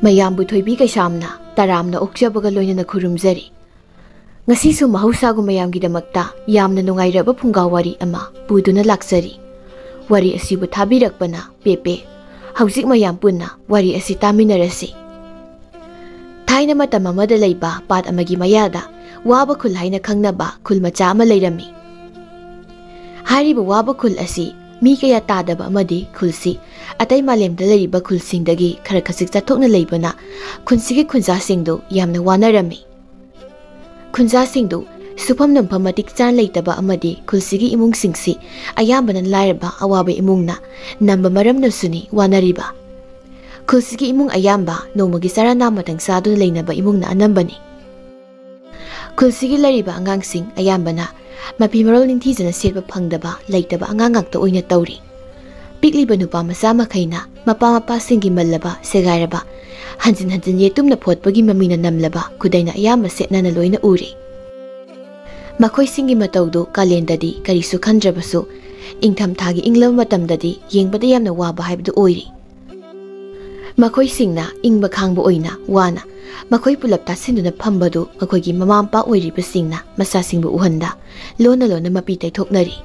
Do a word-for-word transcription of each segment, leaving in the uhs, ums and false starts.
ꯃꯌꯥꯝꯕꯨ ꯊꯣꯏꯕꯤ ꯀꯩꯁꯥꯝꯅ ꯇꯔꯥꯝꯅ ꯑꯣꯛꯆꯕꯒ ꯂꯣꯏꯅꯅ ꯈꯨꯔꯨꯝꯖꯔꯤ꯫ ꯉꯁꯤꯁꯨ ꯃꯍꯧꯁꯥꯒꯨꯝ ꯃꯌꯥꯝꯒꯤꯗꯃꯛꯇ ꯌꯥꯝꯅ ꯅꯨꯡꯉꯥꯏꯔꯕ ꯐꯨꯡꯒꯥ ꯋꯥꯔꯤ ꯑꯃ ꯄꯨꯗꯨꯅ ꯂꯥꯛꯆꯔꯤ꯫ ꯋꯥꯔꯤ ꯑꯁꯤꯕꯨ ꯊꯥꯕꯤꯔꯛꯄꯅ ꯄꯦꯄꯦ꯫ ꯍꯧꯖꯤꯛ ꯃꯌꯥꯝ ꯄꯨꯟꯅ ꯋꯥꯔꯤ ꯑꯁꯤ ꯇꯥꯃꯤꯟꯅꯔꯁꯤ꯫ ꯊꯥꯏꯅ ꯃꯇꯝ ꯑꯃꯗ ꯂꯩꯕ ꯄꯥꯠ ꯑꯃꯒꯤ ꯃꯌꯥꯗ ꯋꯥꯕ ꯈꯨꯜ ꯍꯥꯏꯅ ꯈꯪꯅꯕ ꯈꯨꯜ ꯃꯆꯥ ꯑꯃ ꯂꯩꯔꯝꯃꯤ꯫ ꯍꯥꯏꯔꯤꯕ ꯋꯥꯕ ꯈꯨꯜ ꯑꯁꯤ ꯃꯤ ꯀꯌꯥ ꯇꯥꯗꯕ ꯑꯃꯗꯤ ꯈꯨꯜꯁꯤ ꯑꯇꯩ ꯃꯥꯂꯦꯝꯗ ꯂꯩꯔꯤꯕ ꯈꯨꯜꯁꯤꯡꯗꯒꯤ ꯈꯔ ꯈꯖꯤꯛ ꯆꯠꯊꯣꯛꯅ ꯂꯩꯕꯅ ꯈꯨꯜꯁꯤꯒꯤ ꯈꯨꯟꯖꯥꯁꯤꯡꯗꯨ ꯌꯥꯝꯅ ꯋꯥꯅꯔꯝꯃꯤ꯫ ꯈꯨꯟꯖꯥꯁꯤꯡꯗꯨ ꯁꯨꯐꯝ ꯅꯣꯝꯐꯝ ꯃꯇꯤꯛ ꯆꯥꯅ ꯂꯩꯇꯕ ꯑꯃꯗꯤ ꯈꯨꯜꯁꯤꯒꯤ ꯏꯃꯨꯡꯁꯤꯡꯁꯤ ꯑꯌꯥꯝꯕꯅ ꯂꯥꯏꯔꯕ ꯑꯋꯥꯕ ꯏꯃꯨꯡꯅ ꯅꯝꯕ ꯃꯔꯝꯅꯁꯨꯅꯤ ꯋꯥꯅꯔꯤꯕ꯫ ꯈꯨꯜꯁꯤꯒꯤ ꯏꯃꯨꯡ ꯑꯌꯥꯝꯕ ꯅꯣꯡꯃꯒꯤ ꯆꯔꯥ ꯅꯥꯝꯃꯇꯪ ꯆꯥꯗꯨꯅ ꯂꯩꯅꯕ ꯏꯃꯨꯡꯅ ꯑꯅꯝꯕꯅꯤ꯫ ꯈꯨꯜꯁꯤꯒꯤ ꯂꯩꯔꯤꯕ ꯑꯉꯥꯡꯁꯤꯡ ꯑꯌꯥꯝꯕꯅ ꯃꯐꯤ ꯃꯔꯣꯜ ꯅꯤꯡꯊꯤꯖꯅ ꯁꯦꯠꯄ ꯐꯪꯗꯕ ꯂꯩꯇꯕ ꯑꯉꯥꯡ ꯉꯥꯛꯇ ꯑꯣꯏꯅ ꯇꯧꯔꯤ꯫ ꯄꯤꯛꯂꯤꯕ ꯅꯨꯄꯥ ꯃꯆꯥ ꯃꯈꯩꯅ ꯃꯄꯥ ꯃꯄꯥꯁꯤꯡꯒꯤ ꯃꯜꯂꯕ ꯁꯦꯒꯥꯏꯔꯕ, ꯍꯟꯖꯤꯟ ꯍꯟꯖꯤꯟ ꯌꯦꯇꯨꯝꯅ ꯐꯣꯠꯄꯒꯤ ꯃꯃꯤꯅ ꯅꯝꯂꯕ ꯈꯨꯗꯩꯅ ꯑꯌꯥꯝꯕ ꯁꯦꯠꯅꯅ ꯂꯣꯏꯅ ꯎꯔꯤ꯫ ꯃꯈꯣꯏꯁꯤꯡꯒꯤ ꯃꯇꯧꯗꯨ ꯀꯥꯂꯦꯟꯗꯗꯤ ꯀꯔꯤꯁꯨ ꯈꯟꯗ꯭ꯔꯕꯁꯨ, ꯏꯪꯊꯝꯊꯥꯒꯤ ꯏꯪꯂꯕ ꯃꯇꯝꯗꯗꯤ ꯌꯦꯡꯕꯗ ꯌꯥꯝꯅ ꯋꯥꯕ ꯍꯥꯏꯕꯗꯨ ꯑꯣꯏꯔꯤ꯫ ꯃꯈꯣꯏꯁꯤꯡꯅ ꯏꯪꯕ ꯈꯥꯡꯕ ꯑꯣꯏꯅ ꯋꯥꯅ ꯃꯈꯣꯏ ꯄꯨꯂꯞ ꯇꯥꯁꯤꯟꯗꯨꯅ ꯐꯝꯕꯗꯨ ꯃꯈꯣꯏꯒꯤ ꯃꯃꯥ ꯃꯄꯥ ꯑꯣꯏꯔꯤꯕꯁꯤꯡꯅ ꯃꯆꯥꯁꯤꯡꯕꯨ ꯎꯍꯟꯗ ꯂꯣꯟꯅ ꯂꯣꯟꯅ ꯃꯄꯤ ꯇꯩꯊꯣꯛꯅꯔꯤ꯫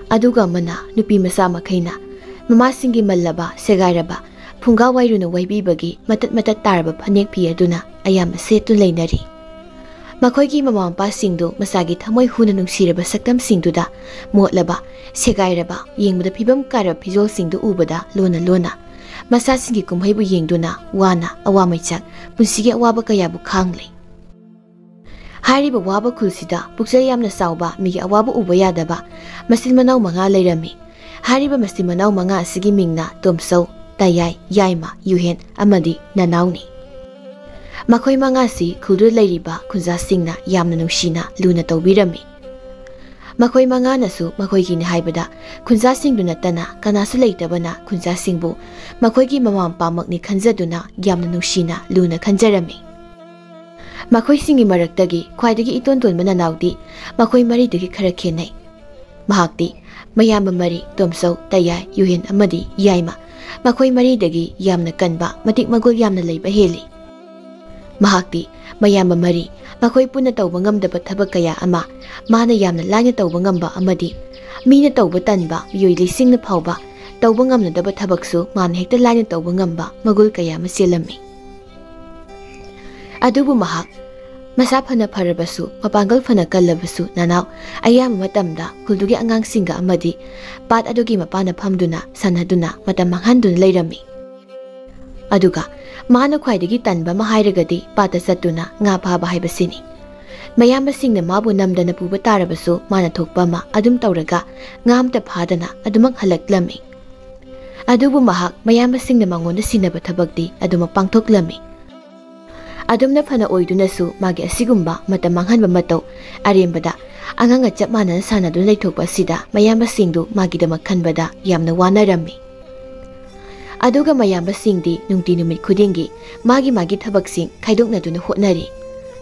ꯑꯗꯨꯒ ꯑꯃꯅ ꯅꯨꯄꯤ ꯃꯆꯥ ꯃꯈꯩꯅ ꯃꯃꯥꯁꯤꯡꯒꯤ ꯃꯜꯂꯕ, ꯁꯦꯒꯥꯏꯔꯕ, ꯐꯨꯡꯒꯥ ꯋꯥꯏꯔꯨꯅ ꯋꯥꯏꯕꯤꯕꯒꯤ ꯃꯇꯠ ꯃꯇꯠ ꯇꯥꯔꯕ ꯐꯅꯦꯛ ꯐꯤ ꯑꯗꯨꯅ ꯑꯌꯥꯝꯕ ꯁꯦꯠꯇꯨꯅ ꯂꯩꯅꯔꯤ꯫ ꯃꯈꯣꯏꯒꯤ ꯃꯃꯥ ꯃꯄꯥꯁꯤꯡꯗꯨ ꯃꯁꯥꯒꯤ ꯊꯃꯣꯏ ꯍꯨꯅ ꯅꯨꯡꯁꯤꯔꯕ ꯁꯛꯇꯝꯁꯤꯡꯗꯨꯗ ꯃꯣꯠꯂꯕ, ꯁꯦꯒꯥꯏꯔꯕ, ꯌꯦꯡꯕꯗ ꯐꯤꯕꯝ ꯀꯥꯏꯔꯕ ꯐꯤꯖꯣꯜꯁꯤꯡꯗꯨ ꯎꯕꯗ ꯂꯣꯟꯅ ꯂꯣꯟꯅ ꯃꯆꯥꯁꯤꯡꯒꯤ ꯀꯨꯝꯍꯩꯕꯨ ꯌꯦꯡꯗꯨꯅ ꯋꯥꯅ ꯑꯋꯥ ꯃꯩꯆꯥꯛ, ꯄꯨꯟꯁꯤꯒꯤ ꯑꯋꯥꯕ ꯀꯌꯥꯕꯨ ꯈꯥꯡꯂꯤ꯫ ꯍꯥꯏꯔꯤꯕ ꯋꯥꯕ ꯈꯨꯜꯁꯤꯗ ꯄꯨꯛꯆꯦꯜ ꯌꯥꯝꯅ ꯆꯥꯎꯕ, ꯃꯤꯒꯤ ꯑꯋꯥꯕ ꯎꯕ ꯌꯥꯗꯕ ꯃꯆꯤꯟ ꯃꯅꯥꯎ ꯃꯉꯥ ꯂꯩꯔꯝꯃꯤ꯫ ꯍꯥꯏꯔꯤꯕ ꯃꯆꯤꯟ ꯃꯅꯥꯎ ꯃꯉꯥ ꯑꯁꯤꯒꯤ ꯃꯤꯡꯅ ꯇꯣꯝꯆꯧ, ꯇꯌꯥꯏ, ꯌꯥꯏꯃ, ꯌꯨꯍꯦꯟ ꯑꯃꯗꯤ ꯅꯅꯥꯎꯅꯤ꯫ ꯃꯈꯣꯏ ꯃꯉꯥꯁꯤ ꯈꯨꯜꯗꯨꯗ ꯂꯩꯔꯤꯕ ꯈꯨꯟꯖꯥꯁꯤꯡꯅ ꯌꯥꯝꯅ ꯅꯨꯡꯁꯤꯅ ꯂꯨꯅ ꯇꯧꯕꯤꯔꯝꯃꯤ꯫ ꯃꯈꯣꯏ ꯃꯉꯥꯅꯁꯨ ꯃꯈꯣꯏꯒꯤꯅꯤ ꯍꯥꯏꯕꯗ ꯈꯨꯟꯖꯥꯁꯤꯡꯗꯨ ꯅꯠꯇꯅ ꯀꯅꯥꯁꯨ ꯂꯩꯇꯕꯅ ꯈꯨꯟꯖꯥꯁꯤꯡꯕꯨ ꯃꯈꯣꯏꯒꯤ ꯃꯃꯥ ꯃꯄꯥꯃꯛꯅꯤ ꯈꯟꯖꯗꯨꯅ ꯌꯥꯝꯅ ꯅꯨꯡꯁꯤꯅ ꯂꯨꯅ ꯈꯟꯖꯔꯝꯃꯤ꯫ ꯃꯈꯣꯏꯁꯤꯡꯒꯤ ꯃꯔꯛꯇꯒꯤ ꯈ꯭ꯋꯥꯏꯗꯒꯤ ꯏꯇꯣꯟ ꯇꯣꯟꯕ ꯅꯅꯥꯎꯗꯤ ꯃꯈꯣꯏ ꯃꯔꯤꯗꯒꯤ ꯈꯔ ꯈꯦꯟꯅꯩ꯫ ꯃꯍꯥꯛꯇꯤ ꯃꯌꯥꯝꯕ ꯃꯔꯤ, ꯇꯣꯝꯆꯧ, ꯇꯌꯥꯏ, ꯌꯨꯍꯦꯟ ꯑꯃꯗꯤ ꯌꯥꯏꯃ, ꯃꯈꯣꯏ ꯃꯔꯤꯗꯒꯤ ꯌꯥꯝꯅ ꯀꯟꯕ, ꯃꯇꯤꯛ ꯃꯒꯨꯜ ꯌꯥꯝꯅ ꯂꯩꯕ ꯍꯦꯜꯂꯤ꯫ ꯃꯍꯥꯛꯇꯤ ꯃꯌꯥꯝꯕ ꯃꯔꯤ, ꯃꯈꯣꯏ ꯄꯨꯟꯅ ꯇꯧꯕ ꯉꯝꯗꯕ ꯊꯕꯛ ꯀꯌꯥ ꯑꯃ ꯃꯥꯅ ꯌꯥꯝꯅ ꯂꯥꯏꯅ ꯇꯧꯕ ꯉꯝꯕ ꯑꯃꯗꯤ ꯃꯤꯅ ꯇꯧꯕ ꯇꯟꯕ ꯃꯤꯑꯣꯏ ꯂꯤꯁꯤꯡꯅ ꯐꯥꯎꯕ ꯇꯧꯕ ꯉꯝꯅꯗꯕ ꯊꯕꯛꯁꯨ ꯃꯥꯅ ꯍꯦꯛꯇ ꯂꯥꯏꯅ ꯇꯧꯕ ꯉꯝꯕ ꯃꯒꯨꯜ ꯀꯌꯥ ꯑꯃ ꯆꯦꯜꯂꯝꯃꯤ꯫ ꯑꯗꯨꯕꯨ ꯃꯍꯥꯛ ꯃꯁꯥ ꯐꯅ ꯐꯔꯕꯁꯨ, ꯃꯄꯥꯡꯒꯜ ꯐꯅ ꯀꯜꯂꯕꯁꯨ, ꯅꯅꯥꯎ ꯑꯌꯥꯝꯕ ꯃꯇꯝꯗ ꯈꯨꯜꯗꯨꯒꯤ ꯑꯉꯥꯡꯁꯤꯡꯒ ꯑꯃꯗꯤ ꯄꯥꯠ ꯑꯗꯨꯒꯤ ꯃꯄꯥꯟꯗ ꯐꯝꯗꯨꯅ ꯁꯥꯟꯅꯗꯨꯅ ꯃꯇꯝ ꯃꯥꯡꯍꯟꯗꯨꯅ ꯂꯩꯔꯝꯃꯤ꯫ ꯑꯗꯨꯒ ꯃꯥꯅ ꯈ꯭ꯋꯥꯏꯗꯒꯤ ꯇꯟꯕ ꯑꯃ ꯍꯥꯏꯔꯒꯗꯤ ꯄꯥꯠꯇ ꯆꯠꯇꯨꯅ ꯉꯥ ꯐꯥꯕ ꯍꯥꯏꯕꯁꯤꯅꯤ꯫ ꯃꯌꯥꯝꯕꯁꯤꯡꯅ ꯃꯥꯕꯨ ꯅꯝꯗꯅ ꯄꯨꯕ ꯇꯥꯔꯕꯁꯨ ꯃꯥꯅ ꯊꯣꯛꯄ ꯑꯃ ꯑꯗꯨꯝ ꯇꯧꯔꯒ ꯉꯥ ꯑꯃꯇ ꯐꯥꯗꯅ ꯑꯗꯨꯃꯛ ꯍꯜꯂꯛꯂꯝꯃꯤ꯫ ꯑꯗꯨꯕꯨ ꯃꯍꯥꯛ ꯃꯌꯥꯝꯕꯁꯤꯡꯅ ꯃꯉꯣꯟꯗ ꯁꯤꯟꯅꯕ ꯊꯕꯛꯇꯤ ꯑꯗꯨꯃꯛ ꯄꯥꯡꯊꯣꯛꯂꯝꯃꯤ꯫ ꯑꯗꯨꯝꯅ ꯐꯅ ꯑꯣꯏꯗꯨꯅꯁꯨ ꯃꯥꯒꯤ ꯑꯁꯤꯒꯨꯝꯕ ꯃꯇꯝ ꯃꯥꯡꯍꯟꯕ ꯃꯇꯧ, ꯑꯔꯦꯝꯕꯗ ꯑꯉꯥꯡꯒ ꯆꯞ ꯃꯥꯟꯅꯅ ꯁꯥꯟꯅꯗꯨꯅ ꯂꯩꯊꯣꯛꯄ ꯑꯁꯤꯗ ꯃꯌꯥꯝꯕꯁꯤꯡꯗꯨ ꯃꯥꯒꯤꯗꯃꯛ ꯈꯟꯕꯗ ꯌꯥꯝꯅ ꯋꯥꯅꯔꯝꯃꯤ꯫ ꯑꯗꯨꯒ ꯃꯌꯥꯝꯕꯁꯤꯡꯗꯤ ꯅꯨꯡꯇꯤ ꯅꯨꯃꯤꯠ ꯈꯨꯗꯤꯡꯒꯤ ꯃꯥꯒꯤ ꯃꯥꯒꯤ ꯊꯕꯛꯁꯤꯡ ꯈꯥꯏꯗꯣꯛꯅꯗꯨꯅ ꯍꯣꯠꯅꯔꯤ꯫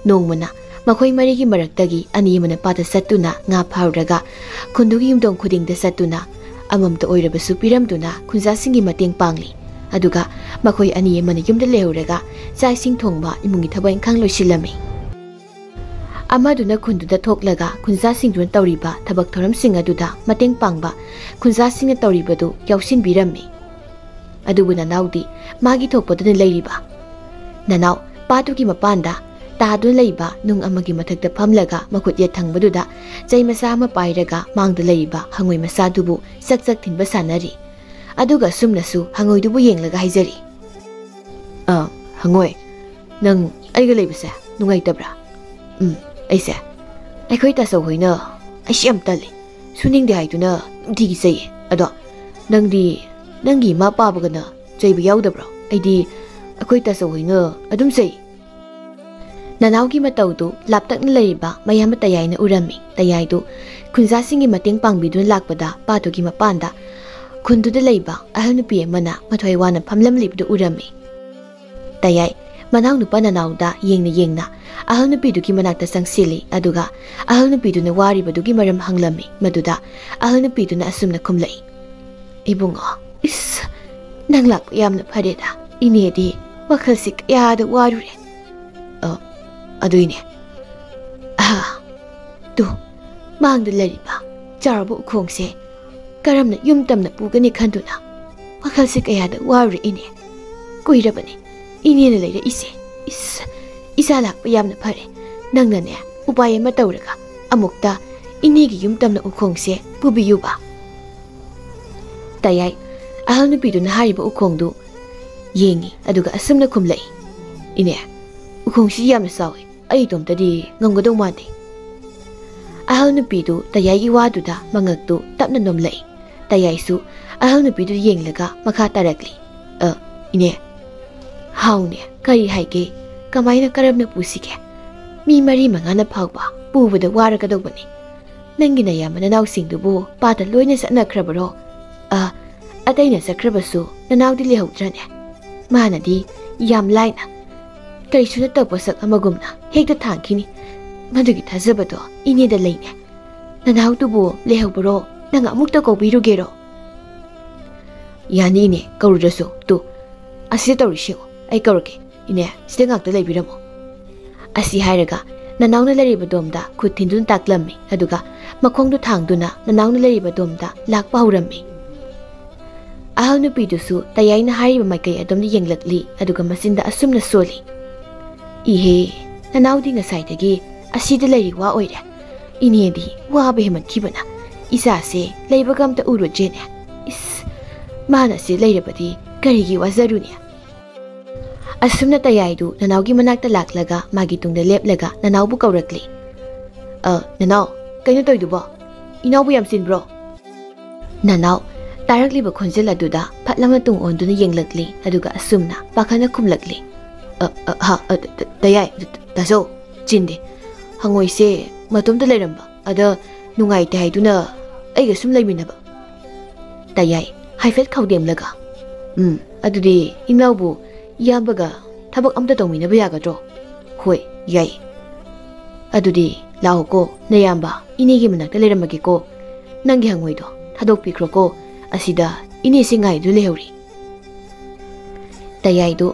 ꯅꯣꯡꯃꯅ ꯃꯈꯣꯏ ꯃꯔꯤꯒꯤ ꯃꯔꯛꯇꯒꯤ ꯑꯅꯤ ꯑꯃꯅ ꯄꯥꯠꯇ ꯆꯠꯇꯨꯅ ꯉꯥ ꯐꯥꯔꯨꯔꯒ ꯈꯨꯟꯗꯨꯒꯤ ꯌꯨꯝꯊꯣꯡ ꯈꯨꯗꯤꯡꯗ ꯆꯠꯇꯨꯅ ꯑꯃꯃꯝꯇ ꯑꯣꯏꯔꯕꯁꯨ ꯄꯤꯔꯝꯗꯨꯅ ꯈꯨꯟꯖꯥꯁꯤꯡꯒꯤ ꯃꯇꯦꯡ ꯄꯥꯡꯂꯤ꯫ ꯑꯗꯨꯒ ꯃꯈꯣꯏ ꯑꯅꯤ ꯑꯃꯅ ꯌꯨꯝꯗ ꯂꯩꯍꯧꯔꯒ ꯆꯥꯛ ꯏꯁꯤꯡ ꯊꯣꯡꯕ, ꯏꯃꯨꯡꯒꯤ ꯊꯕꯛ ꯏꯪꯈꯥꯡ ꯂꯣꯏꯁꯤꯜꯂꯝꯃꯤ꯫ ꯑꯃꯗꯨꯅ ꯈꯨꯟꯗꯨꯗ ꯊꯣꯛꯂꯒ ꯈꯨꯟꯖꯥꯁꯤꯡꯗꯨꯅ ꯇꯧꯔꯤꯕ ꯊꯕꯛ ꯊꯧꯔꯝꯁꯤꯡ ꯑꯗꯨꯗ ꯃꯇꯦꯡ ꯄꯥꯡꯕ, ꯈꯨꯟꯖꯥꯁꯤꯡꯅ ꯇꯧꯔꯤꯕꯗꯨ ꯌꯥꯎꯁꯤꯟꯕꯤꯔꯝꯃꯤ꯫ ꯑꯗꯨꯕꯨ ꯅꯅꯥꯎꯗꯤ ꯃꯥꯒꯤ ꯊꯣꯛꯄꯗꯨꯅ ꯂꯩꯔꯤꯕ꯫ ꯅꯅꯥꯎ ꯄꯥꯠꯇꯨꯒꯤ ꯃꯄꯥꯟꯗ ꯇꯥꯗꯨꯅ ꯂꯩꯕ ꯅꯨꯡ ꯑꯃꯒꯤ ꯃꯊꯛꯇ ꯐꯝꯂꯒ ꯃꯈꯨꯠ ꯌꯦꯠ ꯊꯪꯕꯗꯨꯗ ꯆꯩ ꯃꯆꯥ ꯑꯃ ꯄꯥꯏꯔꯒ ꯃꯥꯡꯗ ꯂꯩꯔꯤꯕ ꯍꯉꯣꯏ ꯃꯆꯥꯗꯨꯕꯨ ꯆꯛ ꯆꯛ ꯊꯤꯟꯕ ꯁꯥꯟꯅꯔꯤ꯫ ꯑꯗꯨꯒ ꯑꯁꯨꯝꯅꯁꯨ ꯍꯉꯣꯏꯗꯨꯕꯨ ꯌꯦꯡꯂꯒ ꯍꯥꯏꯖꯔꯤ꯫ "ꯑ, ꯍꯉꯣꯏ, ꯅꯪ ꯑꯩꯒ ꯂꯩꯕꯁꯦ ꯅꯨꯡꯉꯥꯏꯇꯕ꯭ꯔꯥ?" "ꯎꯝ, ꯑꯩꯁꯦ, ꯑꯩꯈꯣꯏ ꯇꯥꯆꯧ ꯍꯣꯏꯅ ꯑꯩꯁꯦ ꯌꯥꯝ ꯇꯜꯂꯤ, ꯁꯨꯅꯤꯡꯗꯦ ꯍꯥꯏꯗꯨꯅ ꯅꯨꯡꯇꯤꯒꯤ ꯆꯩꯌꯦ꯫ ꯑꯗꯣ ꯅꯪꯗꯤ ꯅꯪꯒꯤ ꯏꯃꯥ ꯄꯥꯕꯒꯅ ꯆꯩꯕ ꯌꯥꯎꯗꯕ꯭ꯔꯣ? ꯑꯩꯗꯤ ꯑꯩꯈꯣꯏ ꯇꯥꯆꯧ ꯍꯣꯏꯅ ꯑꯗꯨꯝ ꯆꯩ꯫" ꯅꯅꯥꯎꯒꯤ ꯃꯇꯧꯗꯨ ꯂꯥꯞꯇꯛꯅ ꯂꯩꯔꯤꯕ ꯃꯌꯥꯝꯕ ꯇꯌꯥꯏꯅ ꯎꯔꯝꯃꯤ꯫ ꯇꯌꯥꯏꯗꯨ ꯈꯨꯟꯖꯥꯁꯤꯡꯒꯤ ꯃꯇꯦꯡ ꯄꯥꯡꯕꯤꯗꯨꯅ ꯂꯥꯛꯄꯗ ꯄꯥꯠꯇꯨꯒꯤ ꯃꯄꯥꯟꯗ ꯈꯨꯟꯗꯨꯗ ꯂꯩꯕ ꯑꯍꯜ ꯅꯨꯄꯤ ꯑꯃꯅ ꯃꯊ꯭ꯋꯥꯏ ꯋꯥꯅ ꯐꯝꯂꯝꯂꯤꯕꯗꯨ ꯎꯔꯝꯃꯤ꯫ ꯇꯌꯥꯏ ꯃꯅꯥꯎꯅꯨꯄꯥ ꯅꯅꯥꯎꯗ ꯌꯦꯡꯅ ꯌꯦꯡꯅ ꯑꯍꯜ ꯅꯨꯄꯤꯗꯨꯒꯤ ꯃꯅꯥꯛꯇ ꯆꯪꯁꯤꯜꯂꯤ꯫ ꯑꯗꯨꯒ ꯑꯍꯜ ꯅꯨꯄꯤꯗꯨꯅ ꯋꯥꯔꯤꯕꯗꯨꯒꯤ ꯃꯔꯝ ꯍꯪꯂꯝꯃꯤ꯫ ꯃꯗꯨꯗ ꯑꯍꯜ ꯅꯨꯄꯤꯗꯨꯅ ꯑꯁꯨꯝꯅ ꯈꯨꯝꯂꯛꯏ, "ꯏꯕꯨꯡꯉꯣ, ꯏꯁ, ꯅꯪ ꯂꯥꯛꯄ ꯌꯥꯝꯅ ꯐꯔꯦꯗ꯫ ꯏꯅꯦꯗꯤ ꯋꯥꯈꯜꯁꯤ ꯀꯌꯥꯗ ꯋꯥꯔꯨꯔꯦ꯫ ꯑ, ꯑꯗꯨꯏꯅꯦ꯫ ꯑꯍꯥ, ꯇꯨ, ꯃꯥꯡꯗ ꯂꯩꯔꯤꯕ ꯆꯥꯎꯔꯕ ꯎꯈꯣꯡꯁꯦ ꯀꯔꯝꯅ ꯌꯨꯝ ꯇꯝꯅ ꯄꯨꯒꯅꯤ ꯈꯟꯗꯨꯅ ꯋꯥꯈꯜꯁꯤ ꯀꯌꯥꯗ ꯋꯥꯔꯨꯔꯦ ꯏꯅꯦ꯫ ꯀꯨꯏꯔꯕꯅꯤ ꯏꯅꯦꯅ ꯂꯩꯔꯛꯏꯁꯦ꯫ ꯏꯁ, ꯏꯆꯥ ꯂꯥꯛꯄ ꯌꯥꯝꯅ ꯐꯔꯦ꯫ ꯅꯪꯅꯅꯦ, ꯎꯄꯥꯏ ꯑꯃ ꯇꯧꯔꯒ ꯑꯃꯨꯛꯇ ꯏꯅꯦꯒꯤ ꯌꯨꯝ ꯇꯝꯅ ꯎꯈꯣꯡꯁꯦ ꯄꯨꯕꯤꯌꯨꯕ꯫ ꯇꯌꯥꯏ, ꯑꯍꯜ ꯅꯨꯄꯤꯗꯨꯅ ꯍꯥꯏꯔꯤꯕ ꯎꯈꯣꯡꯗꯨ ꯌꯦꯡꯉꯤ, ꯑꯗꯨꯒ ꯑꯁꯨꯝꯅ ꯈꯨꯝꯂꯛꯏ, "ꯏꯅꯦ, ꯎꯈꯣꯡꯁꯤ ꯌꯥꯝꯅ ꯆꯥꯎꯏ, ꯑꯩ ꯏꯇꯣꯝꯇꯗꯤ ꯉꯝꯒꯗꯧ ꯃꯥꯟꯗꯦ꯫" ꯑꯍꯜ ꯅꯨꯄꯤꯗꯨ ꯇꯌꯥꯏꯒꯤ ꯋꯥꯗꯨꯗ ꯃꯉꯛꯇꯨ ꯇꯞꯅ ꯅꯣꯝꯂꯛꯏ꯫ ꯇꯌꯥꯏꯁꯨ ꯑꯍꯜ ꯅꯨꯄꯤꯗꯨ ꯌꯦꯡꯂꯒ ꯃꯈꯥ ꯇꯥꯔꯛꯂꯤ, "ꯑ, ꯏꯅꯦ, ꯍꯥꯎꯅꯦ, ꯀꯔꯤ ꯍꯥꯏꯒꯦ? ꯀꯃꯥꯏꯅ ꯀꯔꯝꯅ ꯄꯨꯁꯤꯒꯦ? ꯃꯤ ꯃꯔꯤ ꯃꯉꯥꯅ ꯐꯥꯎꯕ ꯄꯨꯕꯗ ꯋꯥꯔꯒꯗꯧꯕꯅꯤ꯫ ꯅꯪꯒꯤ ꯅꯌꯥꯝꯕ ꯅꯅꯥꯎꯁꯤꯡꯗꯨꯕꯨ ꯄꯥꯠꯇ ꯂꯣꯏꯅ ꯆꯠꯅꯈ꯭ꯔꯕꯔꯣ? ꯑ, ꯑꯇꯩꯅ ꯆꯠꯈ꯭ꯔꯕꯁꯨ ꯅꯅꯥꯎꯗꯤ ꯂꯩꯍꯧꯗ꯭ꯔꯅꯦ? ꯃꯥꯅꯗꯤ ꯌꯥꯝ ꯂꯥꯏꯅ, ꯀꯔꯤꯁꯨ ꯅꯠꯇꯕ ꯄꯣꯠꯁꯛ ꯑꯃꯒꯨꯝꯅ ꯍꯦꯛꯇ ꯊꯥꯡꯈꯤꯅꯤ꯫ ꯃꯗꯨꯒꯤ ꯊꯥꯖꯕꯗꯣ ꯏꯅꯦꯗ ꯂꯩꯅꯦ꯫ ꯅꯅꯥꯎꯗꯨꯕꯨ ꯂꯩꯍꯧꯕꯔꯣ? ꯅꯪ ꯑꯃꯨꯛꯇ ꯀꯧꯕꯤꯔꯨꯒꯦꯔꯣ?" "ꯌꯥꯅꯤ ꯏꯅꯦ, ꯀꯧꯔꯨꯔꯁꯨ꯫ ꯇꯨ, ꯑꯁꯤꯗ ꯇꯧꯔꯤꯁꯤ ꯌꯦꯡꯉꯨ, ꯑꯩ ꯀꯧꯔꯛꯀꯦ꯫ ꯏꯅꯦ, ꯁꯤꯗ ꯉꯥꯛꯇ ꯂꯩꯕꯤꯔꯝꯃꯣ꯫" ꯑꯁꯤ ꯍꯥꯏꯔꯒ ꯅꯅꯥꯎꯅ ꯂꯩꯔꯤꯕ ꯗꯣꯝꯗ ꯈꯨꯠ ꯊꯤꯟꯗꯨꯅ ꯇꯥꯛꯂꯝꯃꯤ, ꯑꯗꯨꯒ ꯃꯈꯣꯡꯗꯨ ꯊꯥꯡꯗꯨꯅ ꯅꯅꯥꯎꯅ ꯂꯩꯔꯤꯕ ꯗꯣꯝꯗ ꯂꯥꯛꯄ ꯍꯧꯔꯝꯃꯤ꯫ ꯑꯍꯜ ꯅꯨꯄꯤꯗꯨꯁꯨ ꯇꯌꯥꯏꯅ ꯍꯥꯏꯔꯤꯕ ꯃꯥꯏꯀꯩ ꯑꯗꯣꯝꯗ ꯌꯦꯡꯂꯛꯂꯤ, ꯑꯗꯨꯒ ꯃꯆꯤꯟꯗ ꯑꯁꯨꯝꯅ ꯁꯣꯜꯂꯤ, "ꯏꯍꯦ, ꯅꯅꯥꯎꯗꯤ ꯉꯁꯥꯏꯗꯒꯤ ꯑꯁꯤꯗ ꯂꯩꯔꯤ ꯋꯥ ꯑꯣꯏꯔꯦ꯫ ꯏꯅꯦꯗꯤ ꯋꯥꯕ ꯍꯦꯃꯟꯈꯤꯕꯅ ꯏꯆꯥꯁꯦ ꯂꯩꯕꯒ ꯑꯝꯇ ꯎꯔꯨꯗ꯭ꯔꯦꯅꯦ꯫ ꯏꯁ, ꯃꯥꯅ ꯑꯁꯤ ꯂꯩꯔꯕꯗꯤ ꯀꯔꯤꯒꯤ ꯋꯥꯖꯔꯨꯅꯤ?" ꯑꯁꯨꯝꯅ ꯇꯌꯥꯏꯗꯨ ꯅꯅꯥꯎꯒꯤ ꯃꯅꯥꯛꯇ ꯂꯥꯛꯂꯒ ꯃꯥꯒꯤ ꯇꯨꯡꯗ ꯂꯦꯞꯂꯒ ꯅꯅꯥꯎꯕꯨ ꯀꯧꯔꯛꯂꯤ꯫ "ꯑ, ꯅꯅꯥꯎ, ꯀꯩꯅꯣ ꯇꯧꯏꯗꯨꯕꯣ? ꯏꯅꯥꯎꯕꯨ ꯌꯥꯝ ꯆꯤꯟꯕ꯭ꯔꯣ?" ꯅꯅꯥꯎ, ꯇꯥꯔꯛꯂꯤꯕ ꯈꯣꯟꯖꯦꯜ ꯑꯗꯨꯗ ꯐꯠ ꯂꯥꯎꯅ ꯇꯨꯡ ꯑꯣꯟꯗꯨꯅ ꯌꯦꯡꯂꯛꯂꯤ, ꯑꯗꯨꯒ ꯑꯁꯨꯝꯅ ꯄꯥꯈꯠꯅ ꯈꯨꯝꯂꯛꯂꯤ꯫ "ꯑ, ꯑ, ꯍ, ꯑ, ꯇ-, ꯇ-, ꯇꯌꯥꯏ, ꯇ-, ꯇ-, ꯇꯥꯆꯧ, ꯆꯤꯟꯗꯦ꯫ ꯍꯉꯣꯏꯁꯦ ꯃꯇꯣꯝꯇ ꯂꯩꯔꯝꯕ, ꯑꯗ ꯅꯨꯡꯉꯥꯏꯇꯦ ꯍꯥꯏꯗꯨꯅ ꯑꯩꯒ ꯁꯨꯝ ꯂꯩꯃꯤꯟꯅꯕ꯫" ꯇꯌꯥꯏ, ꯍꯥꯏꯐꯦꯠ ꯈꯧꯗꯦꯝꯂꯒ, "ꯎꯝ, ꯑꯗꯨꯗꯤ ꯏꯅꯥꯎꯕꯨ ꯏꯌꯥꯝꯕꯒ ꯊꯕꯛ ꯑꯝꯇ ꯇꯧꯃꯤꯟꯅꯕ ꯌꯥꯒꯗ꯭ꯔꯣ?" "ꯍꯣꯏ, ꯌꯥꯏ꯫" "ꯑꯗꯨꯗꯤ ꯂꯥꯛꯑꯣꯀꯣ, ꯅꯌꯥꯝꯕ, ꯏꯅꯦꯒꯤ ꯃꯅꯥꯛꯇ ꯂꯩꯔꯝꯃꯒꯦꯀꯣ꯫ ꯅꯪꯒꯤ ꯍꯪꯉꯣꯏꯗꯣ ꯊꯥꯗꯣꯛꯄꯤꯈ꯭ꯔꯣꯀꯣ, ꯑꯁꯤꯗ ꯏꯅꯦꯁꯦ ꯉꯥꯏꯗꯨꯅ ꯂꯩꯍꯧꯔꯤ꯫" ꯇꯌꯥꯏꯗꯨ